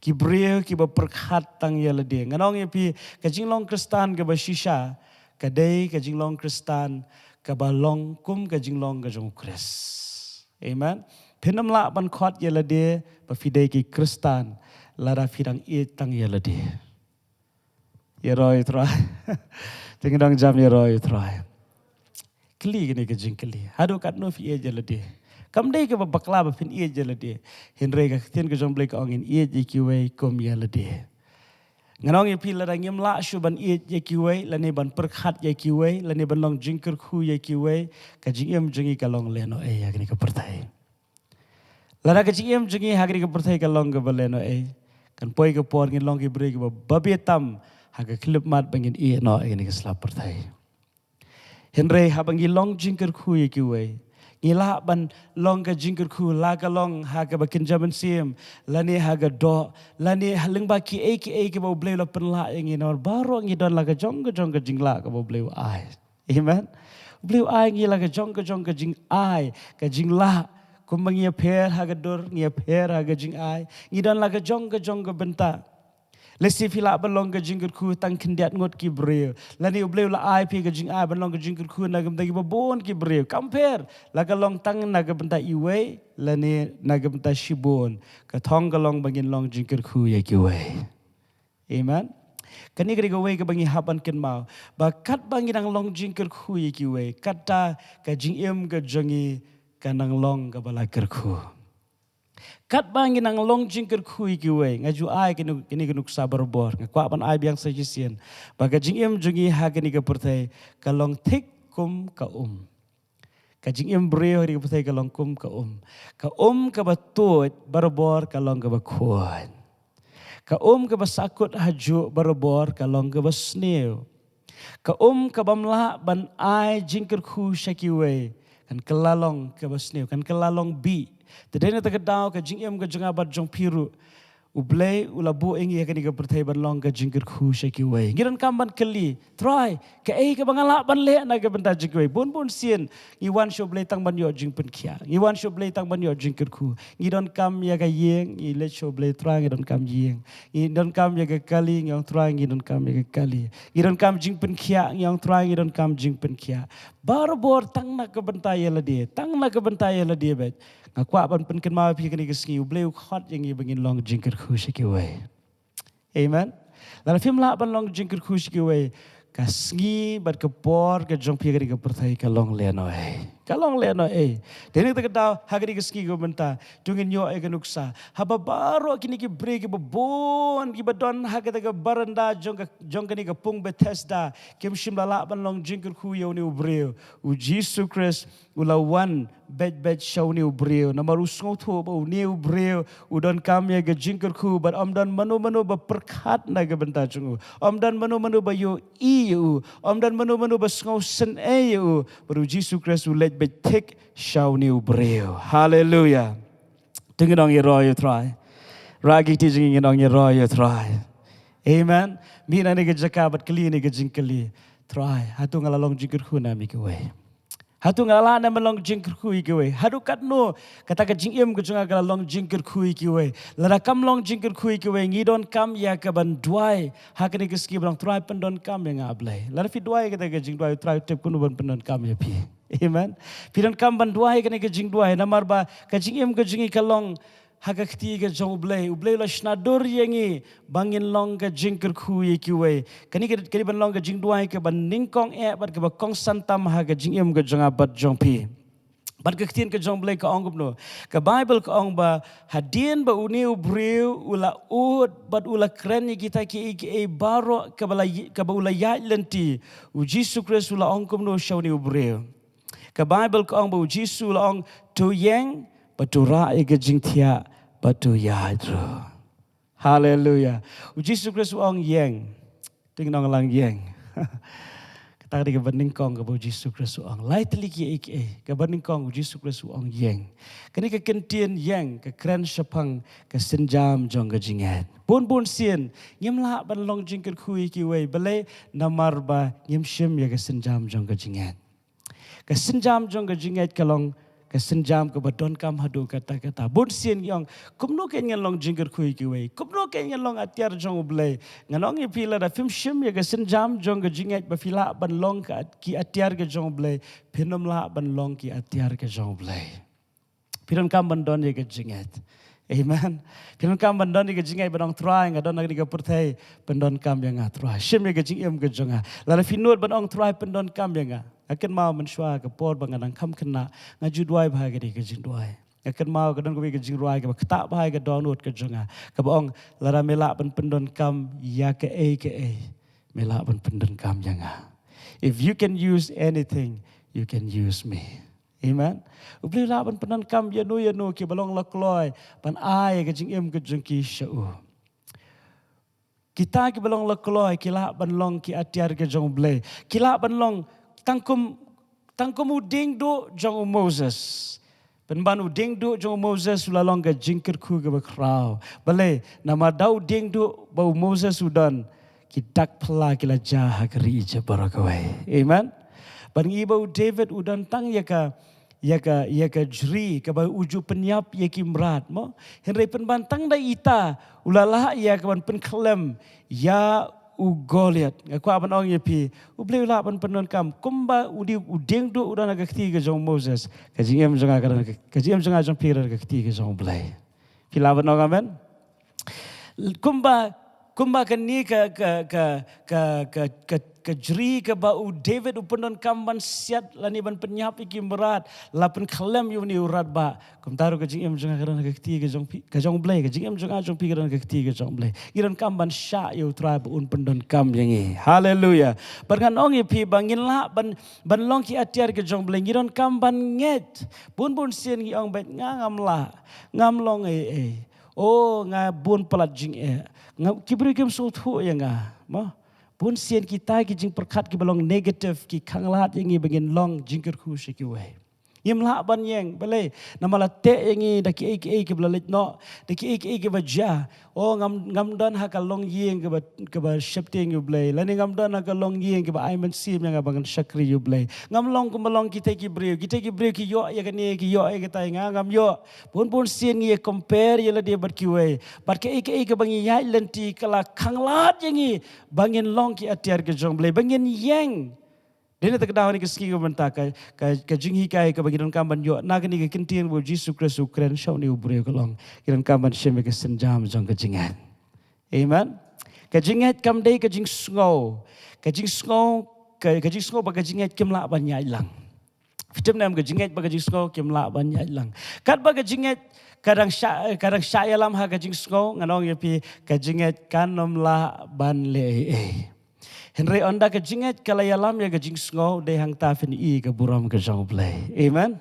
Ki briew kiba pyrkhat tang ïa lade. Ngan ong ïa phi, ka jinglong Khristan kaba shisha ka dei ka jinglong Khristan kaba long kum ka jinglong ka jong U Khrist. Amen. Phin ym lah ban khot ïa lade ba phi dei ki Khristan lada phi dang ïeit tang ïa lade. Ïaroh ïa U Trai. Te ngi dang jam ïaroh ïa U Trai. Kylli kane ka jingkylli. Haduh katno phi ïeit ïa lade? Kam dei kaba bakla ba phin ïeit ïa lade. Hynrei ka ktien ka jong U Blei ka ong ngin ïeit ïa kiwei kum ïa lade. Ngan ong ïa phi, lada ngim lah shuh ban ïeit ïa kiwei, lane ban pyrkhat ïa kiwei, lane ban long jingkyrkhu ïa kiwei, ka jingim jong ngi ka long lehnohei ha kane ka pyrthei. Lada ka jingim jong ngi ha kane ka pyrthei ka long kaba lehnohei, kan poi ka por ngin long ki briew kiba babe tam ha ka khyllipmat ba ngin ïeh noh ïa kane ka sla pyrthei. Hynrei haba ngi long jingkyrkhu ïa kiwei, ngi lah ban long ka jingkyrkhu, la ka long ha kaba kynja mynsiem, lane ha ka doh, lane ha lyngba kiei kiei kiba U Blei u la pynlah ïa ngi, namar baroh ngi don la ka jong ka jong ka jinglah kaba U Blei u ai. Amen. U Blei u ai ngi la ka jong ka jong ka jingai, ka jinglah. Kumba ngi ïapher ha ka dur, ngi ïapher ha ka jingai. Ngi don la ka jong ka jong ka bynta. Lehse phi lah ban long ka jingkyrkhu tang khyndiat ngut ki briew, lane U Blei u la ai phi ka jingai ban long ka jingkyrkhu na ka bynta kiba bun ki briew. Kam pher, la ka long tang na ka bynta iwei lane na ka bynta shibun. Ka thong ka long ba ngin long jingkyrkhu ïa kiwei. Amen. Kane ka dei kawei kaba ngi hap ban kynmaw, ba katba ngi nang long jingkyrkhu ïa kiwei, kata ka jingim ka jong ngi ka nang long kaba la kyrkhu. Katba ngi nang long jingkyrkhu ïa kiwei, nga ju ai kane, kane ka nuksa barabor, nga kwah ban ai biang sa shisien, ba ka jingim jong ngi ha kane ka pyrthei ka long thik kum ka um. Ka jingim briew ha kane ka pyrthei ka long kum ka um. Ka um kaba tuid barabor ka long kaba khuid. Ka um kaba sahkut hajuh barabor ka long kaba sniew. Ka um kabym lah ban ai jingkyrkhu sha kiwei kan kylla long kaba sniew, kan kylla long bih. Te dei na kata ka daw ka jingim ka jong nga bad jong phi ruh, U Blei u la buh ïa ngi ha kane ka pyrthei ban long ka jingkyrkhu sha kiwei. Ngi donkam ban kylli, Trai, kaei kaba nga lah ban leh na ka bynta jong kiwei? Bun bun sien ngi wan sha U Blei tang ban ïoh jingpynkhiah, ngi wan sha U Blei tang ban ïoh jingkyrkhu. Ngi donkam ïa ka ïing, ngi leit sha U Blei, Trai, ngi donkam ïing. Ngi donkam ïa ka kali, ngi ong, Trai, ngi donkam ïa ka kali. Ngi donkam jingpynkhiah, ngi ong, Trai, ngi donkam jingpynkhiah. Barabor tang na ka bynta ïa lade, tang na ka bynta ïa lade beit. Nga kwah ban pynkynmaw ïa phi kane ka sngi, U Blei u khot ïa ngi ba ngin long jingkyrkhu sha kiwei. Amen. Lada phim lah ban long jingkyrkhu sha kiwei, ka sngi bad ka por ka jong phi ha kane ka pyrthei ka long lehnohei. Ka long lehnohei. Te na kata ka daw ha kane ka sngi kaba mynta, to ngin ïoh ïa ka nuksa, haba baroh kine ki briew kiba bun kiba don ha kata ka baranda jong ka, jong kane ka pung Bethesda, kim shym la lah ban long jingkyrkhu ïa une u briew, U Jisu Khrist u la wan beit beit sha une u briew. Namar u sngewthuh ba une u briew u donkam ïa ka jingkyrkhu, bad ym don mano mano ba pyrkhat na ka bynta jong u. Ym don mano mano ba ïohi ïa u. Ym don mano mano ba sngewsynei ïa u. Bad U Jisu Khrist u leit beit thik sha une u briew. Haleluia. To ngin ong ïaroh ïa U Trai. Rah ki kti jong ngi, ngin ong ïaroh ïa U Trai. Amen. Mih na kane ka jaka bad kylli kane ka jingkylli, Trai, hato nga la long jingkyrkhu na me kiwei? Hato nga la lah ne em ban long jingkyrkhu ïa kiwei? Haduh katno kata ka jingim ka jong nga ka la long jingkyrkhu ïa kiwei? Lada kam long jingkyrkhu ïa kiwei, ngi donkam ïa ka ban duwai ha kane ka sngi ba long, Trai, pyndonkam ïa nga, Blei. Lada phi duwai kata ka jingduwai, U Trai u tip kumno ban pyndonkam ïa phi. Amen. Phi donkam ban duwai kane ka jingduwai, namar ba ka jingim ka jong ngi ka long ha ka kti ka jong U Blei. U Blei u la shna dur ïa ngi ba ngin long ka jingkyrkhu ïa kiwei. Kane ka, kane ban long ka jingduwai kaba nyngkong eh bad kaba kongsan tam ha ka jingim ka jong nga bad jong phi. Bad ka ktien ka jong U Blei ka ong kumno? Ka Baibl ka ong ba hadien ba une u briew u la ud bad u la kren ïa kita kiei kiei baroh kaba la, kaba u la ïaid lynti, U Jisu Khrist u la ong kumno sha une u briew? Ka Baibl ka ong ba U Jisu u la ong, to ïeng bad to rah ïa ka jingthiah bad to ïaid ruh. Haleluia. U Jisu Khrist u ong ïeng. To ngin ong lang ïeng. Kata ka dei kaba nyngkong kaba U Jisu Khrist u ong. Lai tylli kiei kiei, kaba nyngkong U Jisu Khrist u ong ïeng. Kane ka kyntien ïeng ka kren shaphang ka sienjam jong ka jingngeit. Bun bun sien ngim lah ban long jingkyrkhu ïa kiwei. Balei? Namar ba ngim shim ïa ka sienjam jong ka jingngeit. Ka sienjam jong ka jingngeit ka long ka sienjam kaba donkam haduh katta katta. Bun sien ngi ong, kumno kein ngan long jingkyrkhu ïa kiwei? Kumno kein ngan long atiar jong U Blei? Ngan ong ïa phi, lada phim shim ïa ka sienjam jong ka jingngeit ba phi lah ban long ka at-, ki atiar ka jong U Blei, phin ym lah ban long ki atiar ka jong U Blei. Phi donkam ban don ïa ka jingngeit. Amen. Phi donkam ban don ïa ka jingngeit ban ong, Trai, nga don ha kane ka pyrthei, pyndonkam ïa nga, Trai. Shim ïa ka jingim ka jong nga. Lada phi nud ban ong, Trai, pyndonkam ïa nga. Nga kynmaw mynshuwa ka por ba nga dang kham khynnah, nga ju duwai bha ïa kane ka jingduwai. Nga kynmaw ka don kawei ka jingrwai kaba ktah bha ïa ka dohnud ka jong nga, kaba ong, lada me lah ban pyndonkam ïa kaei kaei, me lah ban pyndonkam ïa nga. If you can use anything, you can use me. Amen. U Blei u lah ban pyndonkam ïano ïano kiba long la kloi ban ai ka jingim ka jong ki sha u. Kita kiba long la kloi ki lah ban long ki atiar ka jong U Blei. Ki lah ban long tang kum, tang kum u diengduh jong u Moses. Pynban u diengduh jong u Moses u la long ka jingkyrkhu kaba khraw. Balei? Namar da u diengduh ba u Moses u don, ki dak phylla ki la jia ha ka ri Ijipt baroh kawei. Amen. Bad ngi i ba u David u don tang ïa ka, ïa ka, ïa ka jri kaba u ju pynïap ïa ki mrad, mo. Hynrei pynban tang da ita u la lah ïa ka ban pynkhyllem ïa u Goliath. Nga kwah ban ong ïa phi, U Blei u lah ban pyndonkam kumba u di, u diengduh u don ha ka kti ka jong u Moses. Ka jingim jong nga ka don ha ka, ka jingim jong nga jong phi ka don ha ka kti ka jong U Blei. Phi lah ban ong amen? Kumba, Kumba kane ka, ka, ka, ka, ka, ka, ka jri kaba u David u pyndonkam ban siat lane ban pynïap ïa ki mrad, la pynkhlem ïa une u radbah. Kumta ruh ka jingim jong nga ka don ha ka kti ka jong phi, ka jong Blei, ka jingim jong nga jong phi ka don ha ka kti ka jong Blei. Ngi donkam ban shah ïa u Trai ba un pyndonkam ïa ngi. Haleluya. Bad ngan ong ïa phi ba ngin lah ban, ban long ki atiar ka jong Blei, ngi donkam ban ngeit. Bun bun sien ngi ong beit nga ngam lah, ngam long ei ei. O nga bun palat jingeh. Nga, ki briew kim sngewthuh ïa nga. Mo. Bun sien kita ki jingpyrkhat kiba long negative ki khanglad ïa ngi ba ngin long jingkyrkhu sha kiwei. Ngim lah ban ïeng, balei? Namar la teh ïa ngi da kiei kiei kiba la leit noh, da kiei kiei kiba jia. O ngam, ngam don ha ka longïing kaba, kaba sheptieng ïa u Blei. Lane ngam don ha ka longïing kaba ai mynsiem ïa nga ba ngan shakri ïa u Blei. Ngam long kumba long kita ki briew, kita ki briew ki ïoh ïa kane, ki ïoh ïa katai, nga ngam ïoh. Bun bun sien ngi ïa compare ïa lade bad kiwei. Bad kaei kaei kaba ngi ïaid lynti ka la khanglad ïa ngi ba ngin long ki atiar ka jong Blei, ba ngin ïeng. Dei na kata ka daw ha kane ka sngi kaba mynta ka, ka, ka jinghikai kaba ngi donkam ban ïoh na kane ka ktien ba u Jisu Khrist u kren sha une u briew ka long, ngi donkam ban shim ïa ka sienjam jong ka jingngeit. Amen. Ka jingngeit kam dei ka jingsngew. Ka jingsngew, ka, ka jingsngew bad ka jingngeit kim lah ban ïaid lang. Phi tip ne em, ka jingngeit bad ka jingsngew kim lah ban ïaid lang. Katba ka jingngeit ka dang shah, ka dang shah ïalam ha ka jingsngew, ngan ong ïa phi, ka jingngeit kan ym lah ban leh ei ei. Hynrei ynda ka jingngeit ka la ïalam ïa ka jingsngew, dei hangta phin i ka burom ka jong u Blei. Amen.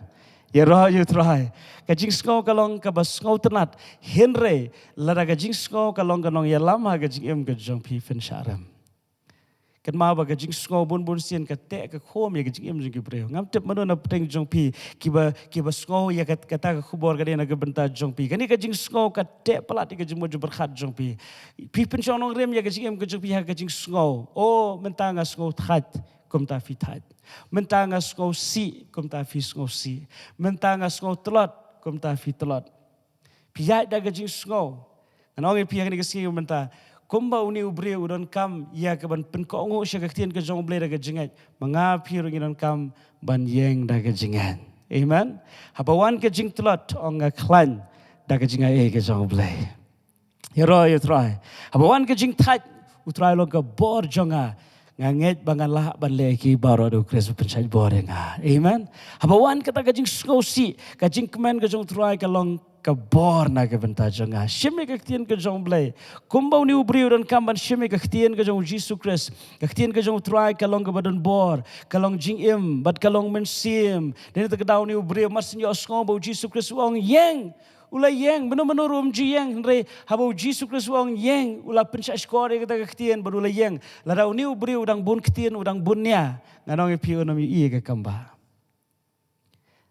Ïaroh ïa u Trai. Ka jingsngew ka long kaba sngewtynnat. Hynrei lada ka jingsngew ka long ka nongïalam ha ka jingim ka jong phi, phin shah rem. Kynmaw ba ka jingsngew bun bun sien ka teh ka khum ïa ka jingim jong ki briew. Ngam tip mano na pdeng jong phi kiba, kiba sngew ïa kat-, kata ka khubor ka dei na ka bynta jong phi. Kane ka jingsngew ka teh palat ïa ka jingmut jingpyrkhat jong phi. Phi pynshong nongrim ïa ka jingim ka jong phi ha ka jingsngew. O, mynta nga sngew thait, kumta phi thait. Mynta nga sngew sih, kumta phi sngew sih. Mynta nga sngew tlot, kumta phi tlot. Phi ïaid da ka jingsngew. Ngan ong ïa phi ha kane ka sngi mynta, kumba une u briew u donkam ïa ka ban pynkohnguh sha ka ktien ka jong u Blei da ka jingngeit, ma nga phi ruh ngi donkam ban ïeng da ka jingngeit. Amen. Haba wan ka jingtlot, ong nga khlaiñ da ka jingaiei ka jong u Blei. Ïaroh ïa u Trai. Haba wan ka jingthait, u Trai long ka bor jong nga. Nga ngeit ba ngan lah ban leh ïa ki baroh da u Khrist u pynshait bor ïa nga. Amen. Haba wan kata ka jingsngewsih, ka jingkmen ka jong u Trai ka long ka bor na ka bynta jong nga. Shim ïa ka ktien ka jong u Blei. Kumba une u briew u donkam ban shim ïa ka ktien ka jong u Jisu Khrist. Ka ktien ka jong u Trai ka long kaba don bor, ka long jingim, bad ka long mynsiem. Dei na kata ka daw une u briew mar shu ïohsngew ba u Jisu Khrist u ong ïeng. U la ïeng, mano mano ruh um ju ïeng, hynrei haba u Jisu Khrist u ong ïeng, u la pynshah shkor ïa kata ka ktien bad u la ïeng. Lada une u briew u dang bun ktien, u dang bun nia, ngan ong ïa phi un ym ïohi ïa ka kambah.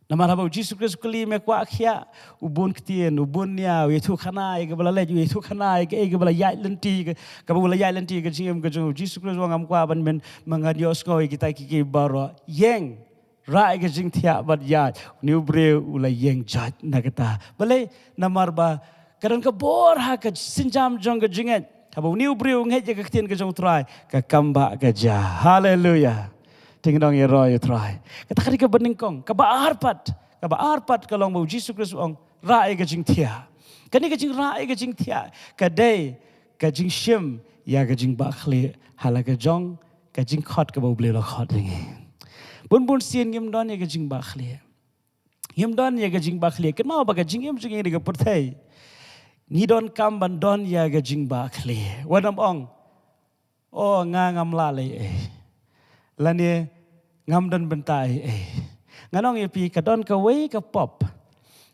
Namar haba u Jisu Khrist u kylli me kwah khiah, u bun ktien, u bun nia, u ïathuhkhana ïa kaba la leit, u ïathuhkhana ïa kaei kaba la ïaid lynti, ka, kaba u la ïaid lynti ka jingim ka jong u. U Jisu Khrist u ong ngam kwah ban men, ma ngan ïohsngew ïa kita ki, ki baroh. Ïeng. Rah ïa ka jingthiah bad ïaid. Une u briew u la ïeng jait na kata. Balei? Namar ba ka don ka bor ha ka sienjam jong ka jingngeit. Haba une u briew u ngeit ïa ka ktien ka jong u Trai, ka kambah ka jia. Haleluya. Te ngi ong ïaroh ïa u Trai. Kata ka dei kaba nyngkong, kaba ar pat. Kaba ar pat ka long ba u Jisu Khrist u ong, rah ïa ka jingthiah. Kane ka jingrah ïa ka jingthiah ka dei ka jingshim ïa ka jingbakla ha la ka jong ka jingkhot kaba u Blei u la khot ïa ngi. Bun bun sien ngim don ïa ka jingbakla. Ngim don ïa ka jingbakla. Kynmaw ba ka jingim jong ngi ha ka pyrthei, ngi donkam ban don ïa ka jingbakla. Wat nym ong, o nga ngam lah leh ei ei. Lane ngam don bynta ei ei. Ngan ong ïa phi, ka don kawei ka pop.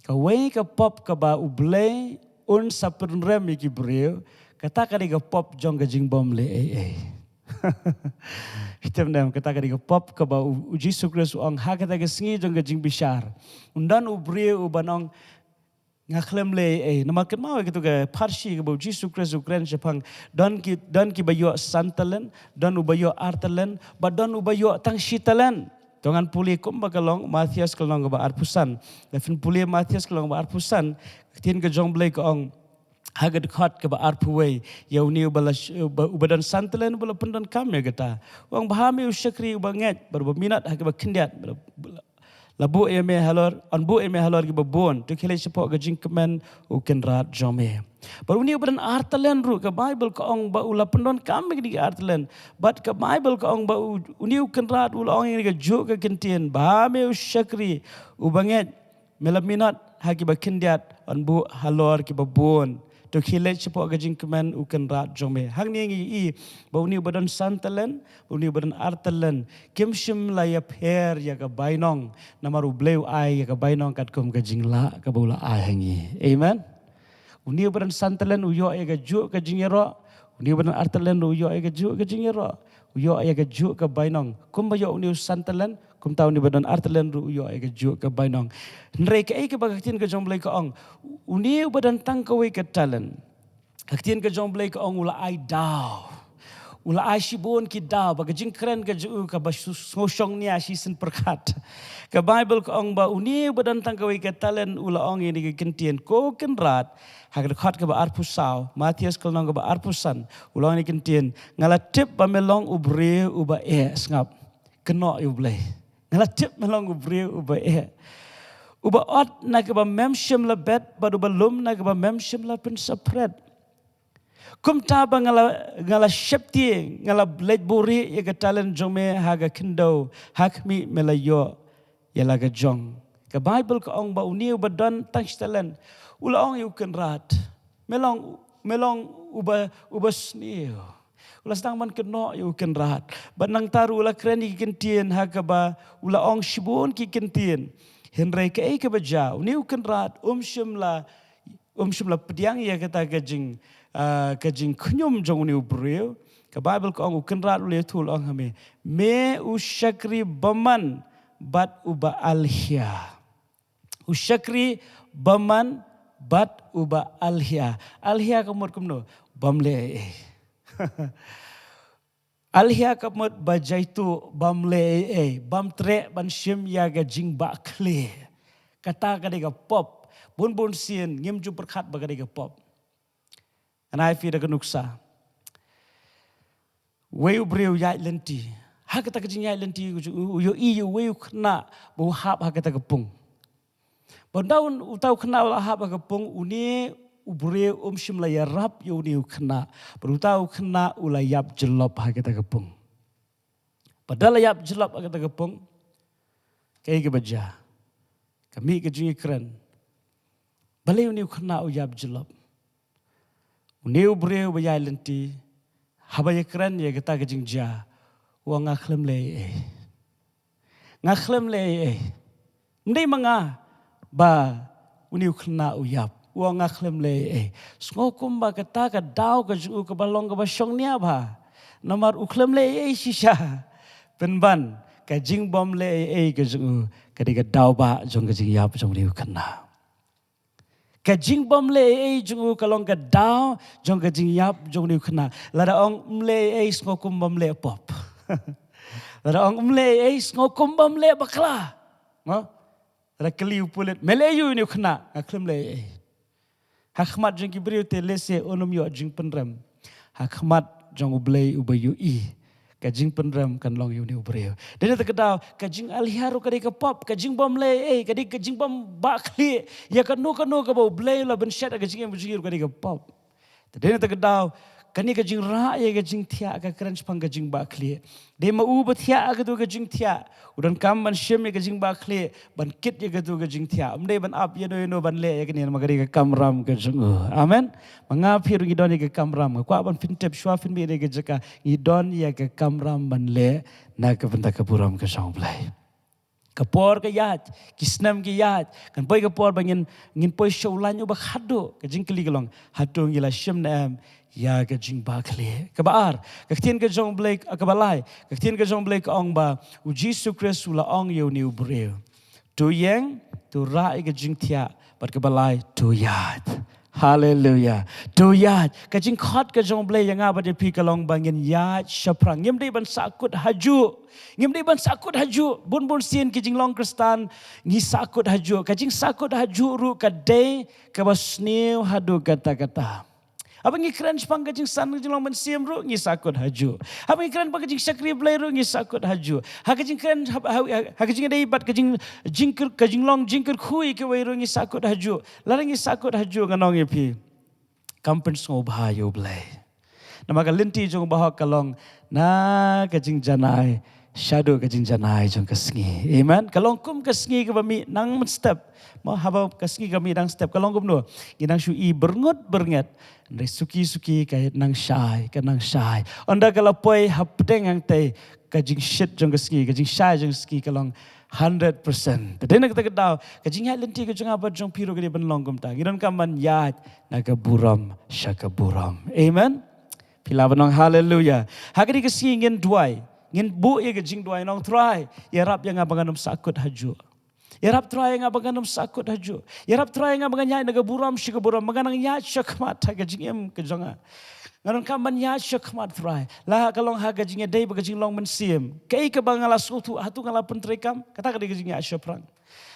Kawei ka pop kaba u Blei un sa pynrem ïa ki briew. Kata ka dei ka pop jong ka jingbym leh ei ei. Phi tip ne em, kata ka dei ka pop kaba u, u Jisu Khrist u ong ha kata ka sngi jong ka jingbishar, un don u briew uban ong nga khlem leh ei ei. Namar kynmaw ïa katu ka pharshi kaba u Jisu Khrist u kren shaphang, don ki, don kiba ïoh san talent, don uba ïoh ar talent, bad don uba ïoh tang shi talent. To ngan pule kumba ka long Mathaios ka lynnong kaba arphew san. Lada phin pule Mathaios ka lynnong kaba arphew san, ka ktien ka jong u Blei ka ong ha ka dkhot kaba arphew wei, ïa une uba la sh-, uba, uba don san talent uba la pyndonkam ïa kata. U ong, bha me u shakri uba ngeit bad uba minot ha kaba khyndiat. Bad uba la, La buh ïa me halor, yn buh ïa me halor kiba bun. To khie leit shapoh ka jingkmen u kynrad jong me. Bad une uba don ar talent ruh, ka Baibl ka ong ba u la pyndonkam ïa kine ki ar talent. Bad ka Baibl ka ong ba u, une u kynrad u la ong ïa kane kajuh ka kyntien, ba me u shakri uba ngeit, me la minot ha kiba khyndiat, yn buh halor kiba bun. To khie leit shapoh ka jingkmen u kynrad jong me. Hangne ngi ïohi ba une uba don san talent, ba une uba don ar talent, kim shym la ïapher ïa ka bainong, namar U Blei u ai ïa ka bainong katkum ka jinglah kaba u la ai ha ngi. Amen. Une uba don san talent u ïoh ïa kajuh ka jingïaroh, une uba don ar talent u ïoh ïa kajuh ka jingïaroh, u ïoh ïa kajuh ka bainong. Kumba ïoh une u san talent, kumta une uba don ar talent ruh u ïoh ïa kajuh ka bainong. Hynrei kaei kaba ka ktien ka jong U Blei ka ong, une uba don tang kawei ka talent, ka ktien ka jong U Blei ka ong u la ai daw. U la ai shibun ki daw, ba ka jingkren ka jong u kaba shu-, sngewshong nia shisien pyrkhat. Ka Baibl ka ong ba une uba don tang kawei ka talent u la ong ïa kane ka kyntien, ko kynrad, ha ka dkhot kaba arphew saw, Mathaios ka lynnong kaba arphew san, u la ong ïa kane ka kyntien, nga la tip ba me long u briew uba eh, sngap, kynnoh ïa U Blei. Nga la tip me long u briew uba eh, uba ot na kaba mem shym la bet, bad uba lum na kaba mem shym la pynsaphriang. Kumta ba nga la, nga la sheptieng, nga la leit buhrieh ïa ka talent jong me ha ka khyndew, ha khmih me la ïoh ïa la ka jong. Ka Baibl ka ong ba une uba don tang shi talent u la ong ïa u kynrad, me long, me long uba, uba sniew. U la sdang ban kynnoh ïa u kynrad. Bad nangta ruh u la kren ïa ki kyntien ha kaba u la ong shibun ki kyntien. Hynrei kaei kaba jia, une u kynrad um shym la, um shym la pdiang ïa kata ka jing, ah, ka jingkhñium jong une u briew. Ka Baibl ka ong u kynrad u la ïathuh, u la ong ha me, me u shakri bymman bad uba alhia. U shakri bymman bad uba alhia. Alhia ka mut kumno? Bym leh ei ei. Alhia ka mut ba jaituh, bym leh ei ei, bym treh ban shim ïa ka jingbakla. Kata ka dei ka pop. Bun bun sien ngim ju pyrkhat ba ka dei ka pop. Ngan ai phi da ka nuksa. Wei u briew ïaid lynti. Ha kata ka jingïaid lynti u, u, u ïohi ïa uwei u khynnah ba u hap ha kata ka pung. Bad ynda uta u khynnah u la hap ha ka pung, une u briew um shym la ïarap ïa une u khynnah. Bad uta u khynnah u la ïap jyllop ha kata ka pung. Bad da la ïap jyllop ha kata ka pung, kaei kaba jia? Ka mih ka jingïakren. Balei une u khynnah u ïap jyllop? Une u briew ba ïaid lynti, haba ïakren ïa kata ka jingjia, u ong nga khlem leh ei ei. Nga khlem leh ei ei. Ym dei ma nga ba une u khynnah u ïap. U ong nga khlem leh ei ei. Sngew kumba kata ka daw ka jong u kaba long kaba shong nia bha. Namar u khlem leh ei ei shisha. Pynban, ka jingbym leh ei ei ka jong u ka dei ka daw ba jong ka jingïap jong une u khynnah. Ka jingbym leh ei ei jong u ka long ka daw jong ka jingïap jong une u khynnah. Lada ong ym leh ei ei, sngew kum bym leh pop. Lada ong ym leh ei ei, sngew kum bym leh bakla. Mo? Lada kylli u pulit, me leh aïu ïa une u khynnah? Nga khlem leh ei ei. Ha khmat jong ki briew te lehse un ym ïoh jingpynrem. Ha khmat jong U Blei uba ïohi, ka jingpynrem kan long ïa une u briew. Dei na kata ka daw, ka jingalhia ruh ka dei ka pop, ka jingbym leh ei ei, ka dei ka jingbym bah khlieh ïa kano kano kaba U Blei u la bynshet ha ka jingim jong ngi ruh ka dei ka pop. Te dei na kata ka daw, kane ka jingrah ïa ka jingthiah ka kren shaphang ka jingbah khlieh. Dei ma u ba thiah ha katu ka jingthiah, u donkam ban shim ïa ka jingbah khlieh, ban kit ïa katu ka jingthiah. Ym dei ban ap ïano ïano ban leh ïa kane, namar ka dei ka kamram ka jong u. Amen. Ma nga phi ruh ngi don ïa ka kamram. Nga kwah ban pyntip shuwa phin mih na ka jaka, ngi don ïa ka kamram ban leh na ka bynta ka burom ka jong U Blei. Ka por ka ïaid, ki snem ki ïaid, kan poi ka por ba ngin, ngin poi sha u lain uba khatduh. Ka jingkylli ka long, hato ngi la shim ne em ïa ka jingbah khlieh? Kaba ar, ka ktien ka jong U Blei, kaba lai, ka ktien ka jong U Blei ka ong ba u Jisu Khrist u la ong ïa une u briew, to ïeng, to rah ïa ka jingthiah, bad kaba lai, to ïaid. Haleluia. To ïaid. Ka jingkhot ka jong U Blei ïa nga bad ïa phi ka long ba ngin ïaid shaphrang. Ngim dei ban sahkut hajuh. Ngim dei ban sahkut hajuh. Bun bun sien ki jinglong Khristan ngi sahkut hajuh. Ka jingsahkut hajuh ruh ka dei kaba sniew haduh katta katta. Haba ngi kren shaphang ka jingsan ka jinglong mynsiem ruh ngi sahkut hajuh. Haba ngi kren shaphang ka jingshakri Blei ruh ngi sahkut hajuh. Ha ka jingkren ha, ha, ha ka jingïadei bad ka jing jingkyrkhu, ka jinglong jingkyrkhu ïa kiwei ruh ngi sahkut hajuh. Lada ngi sahkut hajuh ngan ong ïa phi, kam pynsngewbha ïa U Blei. Namar ka lynti jong u bahok ka long na ka jingjanai shaduh ka jingjanai jong ka sngi. Amen. Ka long kum ka sngi kaba mih nang mynstep. Mo, haba ka sngi ka mih nang step ka long kumno? Ngi nang shu i byrngut byrnget. Hynrei suki suki ka nang shai, ka nang shai. Ynda ka la poi hapdeng hangtei, ka jingshit jong ka sngi, ka jingshai jong ka sngi ka long hundred percent. Te dei na kata ka daw ka jingïaid lynti ka jong nga bad jong phi ruh ka dei ban long kumta. Ngi donkam ban ïaid na ka burom sha ka burom. Amen. Phi lah ban ong haleluya. Ha kane ka sngi ngin duwai, ngin buh ïa ka jingduwai, nong Trai, ïarap ïa nga ba ngan ym sahkut hajuh. Ïarap Trai ïa nga ba ngan ym sahkut hajuh. Ïarap Trai ïa nga ba ngan ïaid na ka burom sha ka burom, ba ngan nang ïaid shakhmat ha ka jingim ka jong nga. Nga donkam ban ïaid shakhmat Trai. La ka long ha ka jingïadei bad ka jinglong mynsiem. Kaei kaba nga la sngewthuh, hato nga la pyntreikam? Kata ka dei ka jingïaid shaphrang.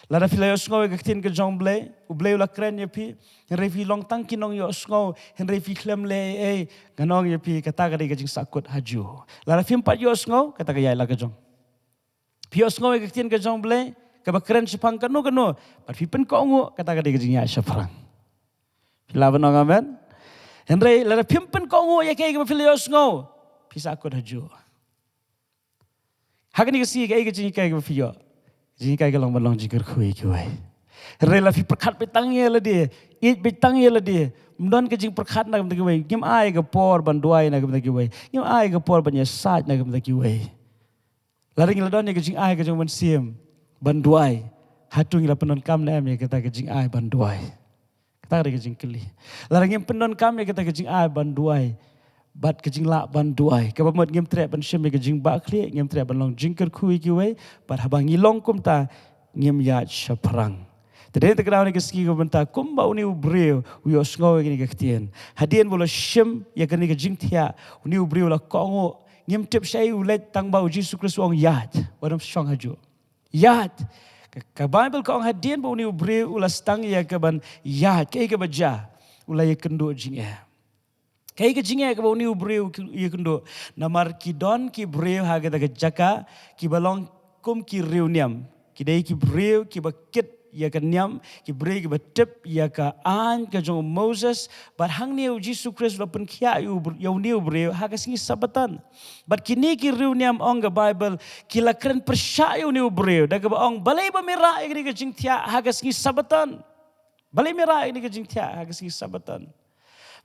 Lada phi la ïohsngew ïa ka ktien ka jong U Blei, U Blei u la kren ïa phi. Hynrei phi long tang ki nongïohsngew, hynrei phi khlem leh ei ei, ngan ong ïa phi, kata ka dei ka jingsahkut hajuh. Lada phim pat ïohsngew, kata ka ïaid la ka jong. Phi ïohsngew ïa ka ktien ka jong U Blei kaba kren shaphang kano kano, bad phi pynkohnguh, kata ka dei ka jingïaid shaphrang. Phi lah ban ong amen. Hynrei lada phim pynkohnguh ïa kaei kaba phi la ïohsngew, phi sahkut hajuh. Ha kane ka sngi kaei ka jinghikai kaba phi ïoh? Jinghikai ka long ban long jingkyrkhu ïa kiwei. Hynrei la phi pyrkhat beit tang ïa lade, ïeit beit tang ïa lade, ym don ka jingpyrkhat na ka bynta kiwei. Ngim ai ka por ban duwai na ka bynta kiwei. Ngim ai ka por ban ïasaid na ka bynta kiwei. Lada ngi la don ïa ka jingai ka jong mynsiem ban duwai, hato ngi la pyndonkam ne em ïa kata ka jingai ban duwai? Kata ka dei ka jingkylli. Lada ngim pyndonkam ïa kata ka jingai ban duwai bad ka jinglah ban duwai, kaba mut ngim treh ban shim ïa ka jingbakla, ngim treh ban long jingkyrkhu ïa kiwei, bad haba ngi long kumta ngim ïaid shaphrang. Te dei na kata ka daw kane ka sngi kaba mynta kumba une u briew u ïohsngew ïa kane ka ktien, hadien ba u la shim ïa kane ka jingthiah, une u briew u la kohnguh. Ngim tip shaei u leit tang ba U Jisu Khrist u ong, ïaid, wat nym shong hajuh. Ïaid. Ka, ka Baibl ka ong hadien ba une u briew u la sdang ïa ka ban ïaid, kaei kaba jia? U la ïakynduh jingeh. Kaei ka jingeh kaba une u briew u ïakynduh? Namar ki don ki briew ha kata ka jaka kiba long kum ki riewniam. Ki dei ki briew kiba kit ïa ka niam, ki briew kiba tip ïa ka aiñ ka jong u Moses. Bad hangne U Jisu Khrist u la pynkhiah ïa u br-, ïa une u briew ha ka sngi Sabbaton. Bad kine ki riewniam, ong ka Baibl, ki la kren pyrshah ïa une u briew da kaba ong, balei ba me rah ïa kane ka jingthiah ha ka sngi Sabbaton? Balei me rah ïa kane ka jingthiah ha ka sngi Sabbaton?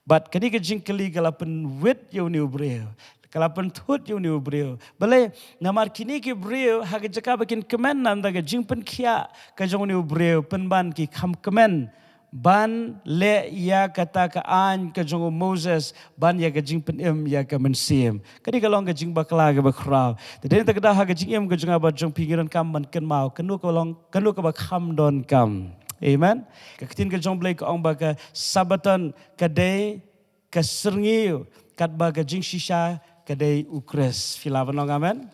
Bad kane ka jingkylli ka la pynwit ïa une u briew, ka la pynthut ïa une u briew. Balei? Namar kine ki briew ha ka jaka ba kin kmen na ka bynta ka jingpynkhiah ka jong une u briew, pynban ki kham kmen ban leh ïa kata ka aiñ ka jong u Moses, ban ïa ka jingpynim ïa ka mynsiem. Kane ka long ka jingbakla kaba khraw. Te dei na kata ka daw ha ka jingim ka jong nga bad jong phi ngi donkam ban kynmaw kano ka long, kano kaba kham donkam. Amen. Ka ktien ka jong U Blei ka ong ba ka Sabbaton ka dei ka syrngiew, katba ka jingshisha ka dei U Khrist. Phi lah ban ong amen.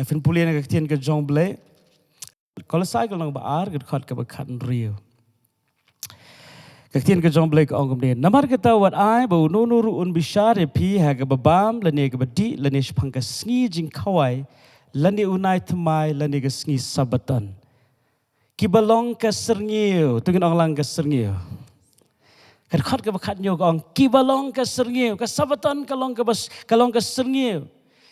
Phin pule na ka ktien ka jong U Blei. Kolosai ka lynnong ba ar, ka dkhot kaba khathynriew. Ka ktien ka jong U Blei ka ong kumne: Namar kata wat ai ba uno uno ruh un bishar ïa phi ha kaba bam lane kaba dih lane shaphang ka sngi jingkhawai lane u nai thymmai lane ka sngi Sabbaton. Kiba long ka syrngiew, to ngin ong lang ka syrngiew. Ka dkhot kaba khathynñiew ka ong kiba long ka syrngiew, ka Sabbaton ka long kaba s-, ka long ka syrngiew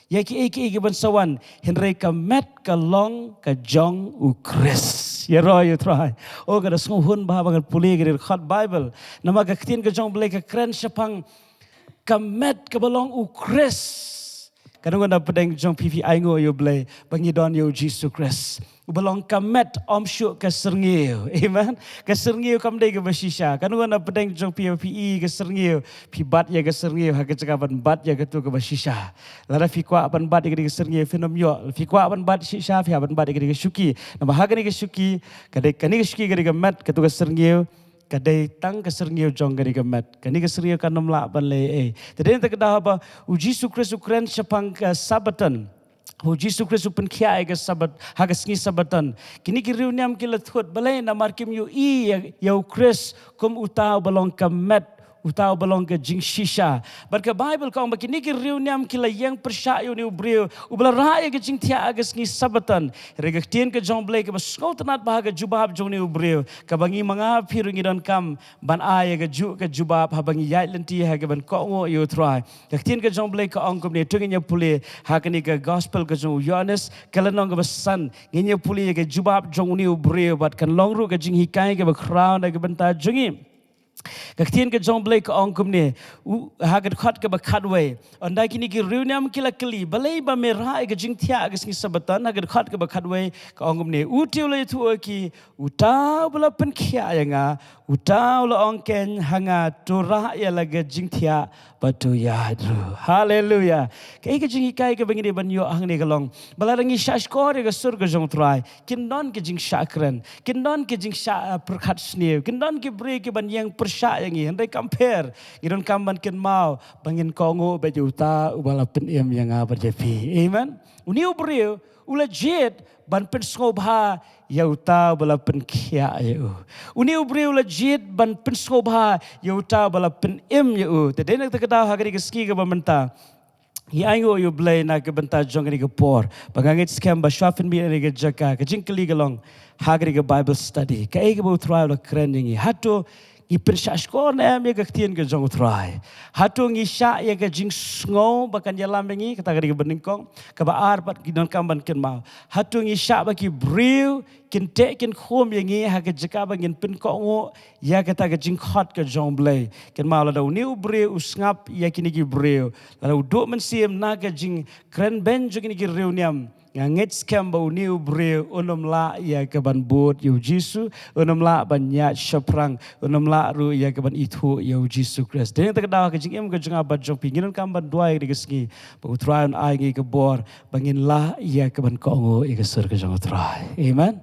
ïa kiei kiei kiban sa wan, hynrei ka met ka long ka jong U Khrist. Ïaroh ïa U Trai. O, ka da sngewhun bha ba ngan pule kane ka dkhot Baibl. Namar ka ktien ka jong U Blei ka kren shaphang ka met kaba long U Khrist. Kano kano na pdeng jong phi phi ainguh ïa U Blei ba ngi don ïa U Jisu Khrist uba long ka met, ym shuh ka syrngiew. Amen. Ka syrngiew kam dei kaba shisha. Kano kano na pdeng jong phi, phi i ka syrngiew, phi bat ïa ka syrngiew ha ka jaka ban bat ïa kato kaba shisha. Lada phi kwah ban bat ïa kane ka syrngiew phin ym ïoh. Phi kwah ban bat shisha, phi hap ban bat ïa kane ka shuki. Namar ha kane ka shuki, ka dei, kane ka shuki ka dei ka met, kato ka syrngiew ka dei tang ka syrngiew jong kane ka met. Kane ka syrngiew kan ym lah ban leh ei ei. Te dei na kata ka daw haba U Jisu Khrist u kren shaphang ka Sabbaton, U Jisu Khrist u pynkhiah ïa ka Sabbat ha ka sngi Sabbaton, kine ki riewniam ki la thut. Balei? Namar kim ïohi ïa, ïa U Khrist kum uta uba long ka met, uta uba long ka jingshisha. Bad ka Baibl ka ong ba kine ki riewniam ki la ïeng pyrshah ïa une u briew uba la rah ïa ka jingthiah ha ka sngi Sabbaton. Hynrei ka ktien ka jong U Blei kaba sngewtynnat bha ha ka jubab jong une u briew, kaba ngi ma nga phi ruh ngi donkam ban ai ïa kajuh ka jubab haba ngi ïaid lynti ha kaban kohnguh ïa U Trai. Ka ktien ka jong U Blei ka ong kumne, to ngin ïa pule ha kane ka Gospel ka jong u Ïoannis, ka lynnong kaba san, ngin ïa pule ïa ka jubab jong une u briew bad kan long ruh ka jinghikai kaba khraw na ka bynta jong ngi. Ka ktien ka jong U Blei ka ong kumne, u, ha ka dkhot kaba khatwei. Ynda kine ki riewniam ki la kylli, balei ba me rah ïa ka jingthiah ha ka sngi Sabbaton, ha ka dkhot kaba khatwei ka ong kumne, u te u la ïathuh ïa ki, uta uba la pynkhiah ïa nga, uta u la ong keiñ ha nga, to rah ïa la ka jingthiah bad to ïaid ruh. Haleluya. Kaei ka jinghikai kaba ngi dei ban ïoh hangne ka long ba lada ngi shahshkor ïa ka sur ka jong U Trai, kin don ka jingshah kren, kin don ka jingshah, eh, pyrkhat sniew, kin don ki briew kiban ïeng pyrshah ïa ngi, hynrei kam pher, ngi donkam ban kynmaw ba ngin kohnguh bad ïa uta uba la pynim ïa nga bad ïa phi. Amen. Une u briew u la jied ban pynsngewbha ïa uta uba la pynkhiah ïa u. Une u briew u la jied ban pynsngewbha ïa uta uba la pynim ïa u. Te dei na kata ka daw ha kane ka sngi kaba mynta, ngi ainguh ïa U Blei na ka bynta jong kane ka por ba nga ngeit skhem ba shuwa phin mih na kane ka jaka, ka jingkylli ka long ha kane ka Bible study, kaei kaba U Trai u la kren ïa ngi? Hato ngi pynshahshkor ne em ïa ka ktien ka jong U Trai? Hato ngi shah ïa ka jingsngew ba kan ïalam ïa ngi? Kata ka dei kaba nyngkong. Kaba ar pat, ngi donkam ban kynmaw, hato ngi shah ba ki briew kin teh kin khum ïa ngi ha ka jaka ba ngin pynkohnguh ïa kata ka jingkhot ka jong U Blei? Kynmaw, lada une u briew u sngap ïa kine ki briew, lada u duh mynsiem na ka jingkren beiñ jong kine ki riewniam, nga ngeit skhem ba une u briew un ym lah ïa kaban bud ïa U Jisu, un ym lah ban ïaid shaphrang, un ym lah ruh ïa kaban ithuh ïa U Jisu Khrist. Dei na kata ka daw, ka jingim ka jong nga bad jong phi, ngi donkam ban duwai ha kane ka sngi ba U Trai un ai ngi ka bor ba ngin lah ïa kaban kohnguh ïa ka sur ka jong U Trai. Amen.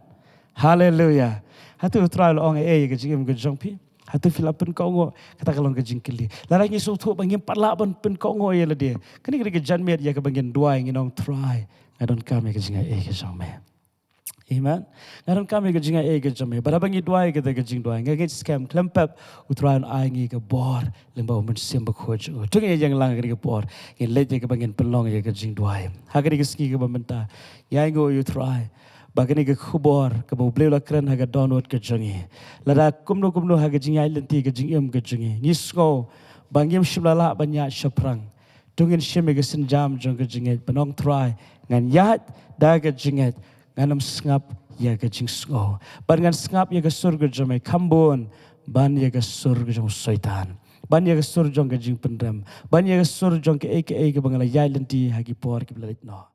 Haleluya. Hato U Trai u la ong ei ïa ka jingim ka jong phi? Hato phi la pynkohnguh? Kata ka long ka jingkylli. Lada ngi sngewthuh ba ngim pat lah ban pynkohnguh ïa lade, kane ka dei ka janmiet ïa kaba ngin duwai, ngin ong, Trai, nga donkam ïa ka jingaiei ka jong me. Amen. Nga donkam ïa ka jingaiei ka jong me. Bad haba ngi duwai kata ka jingduwai, nga ngeit skhem khlem pep U Trai un ai ngi ka bor lyngba U Mynsiem Bakhuid jong u. To ngin ïa ïeng lang ha kane ka por, ngin leit ïa kaba ngin pynlong ïa ka jingduwai. Ha kane ka sngi kaba mynta, ngi ainguh ïa U Trai ba kane ka khubor kaba U Blei u la kren ha ka dohnud ka jong ngi, lada kumno kumno ha ka jingïaid lynti ka jingim ka jong ngi, ngi sngew ba ngim shym la lah ban ïaid shaphrang, to ngin shim ïa ka sienjam jong ka jingngeit ban ong, Trai, ngan ïaid da ka jingngeit, ngan ym sngap ïa ka jingsngew, bad ngan sngap ïa ka sur ka jong me, kham bun ban ïa ka sur ka jong u Soitan, ban ïa ka sur jong ka jingpynrem, ban ïa ka sur jong kaei kaei kaba nga la ïaid lynti ha ki por kiba la leit noh.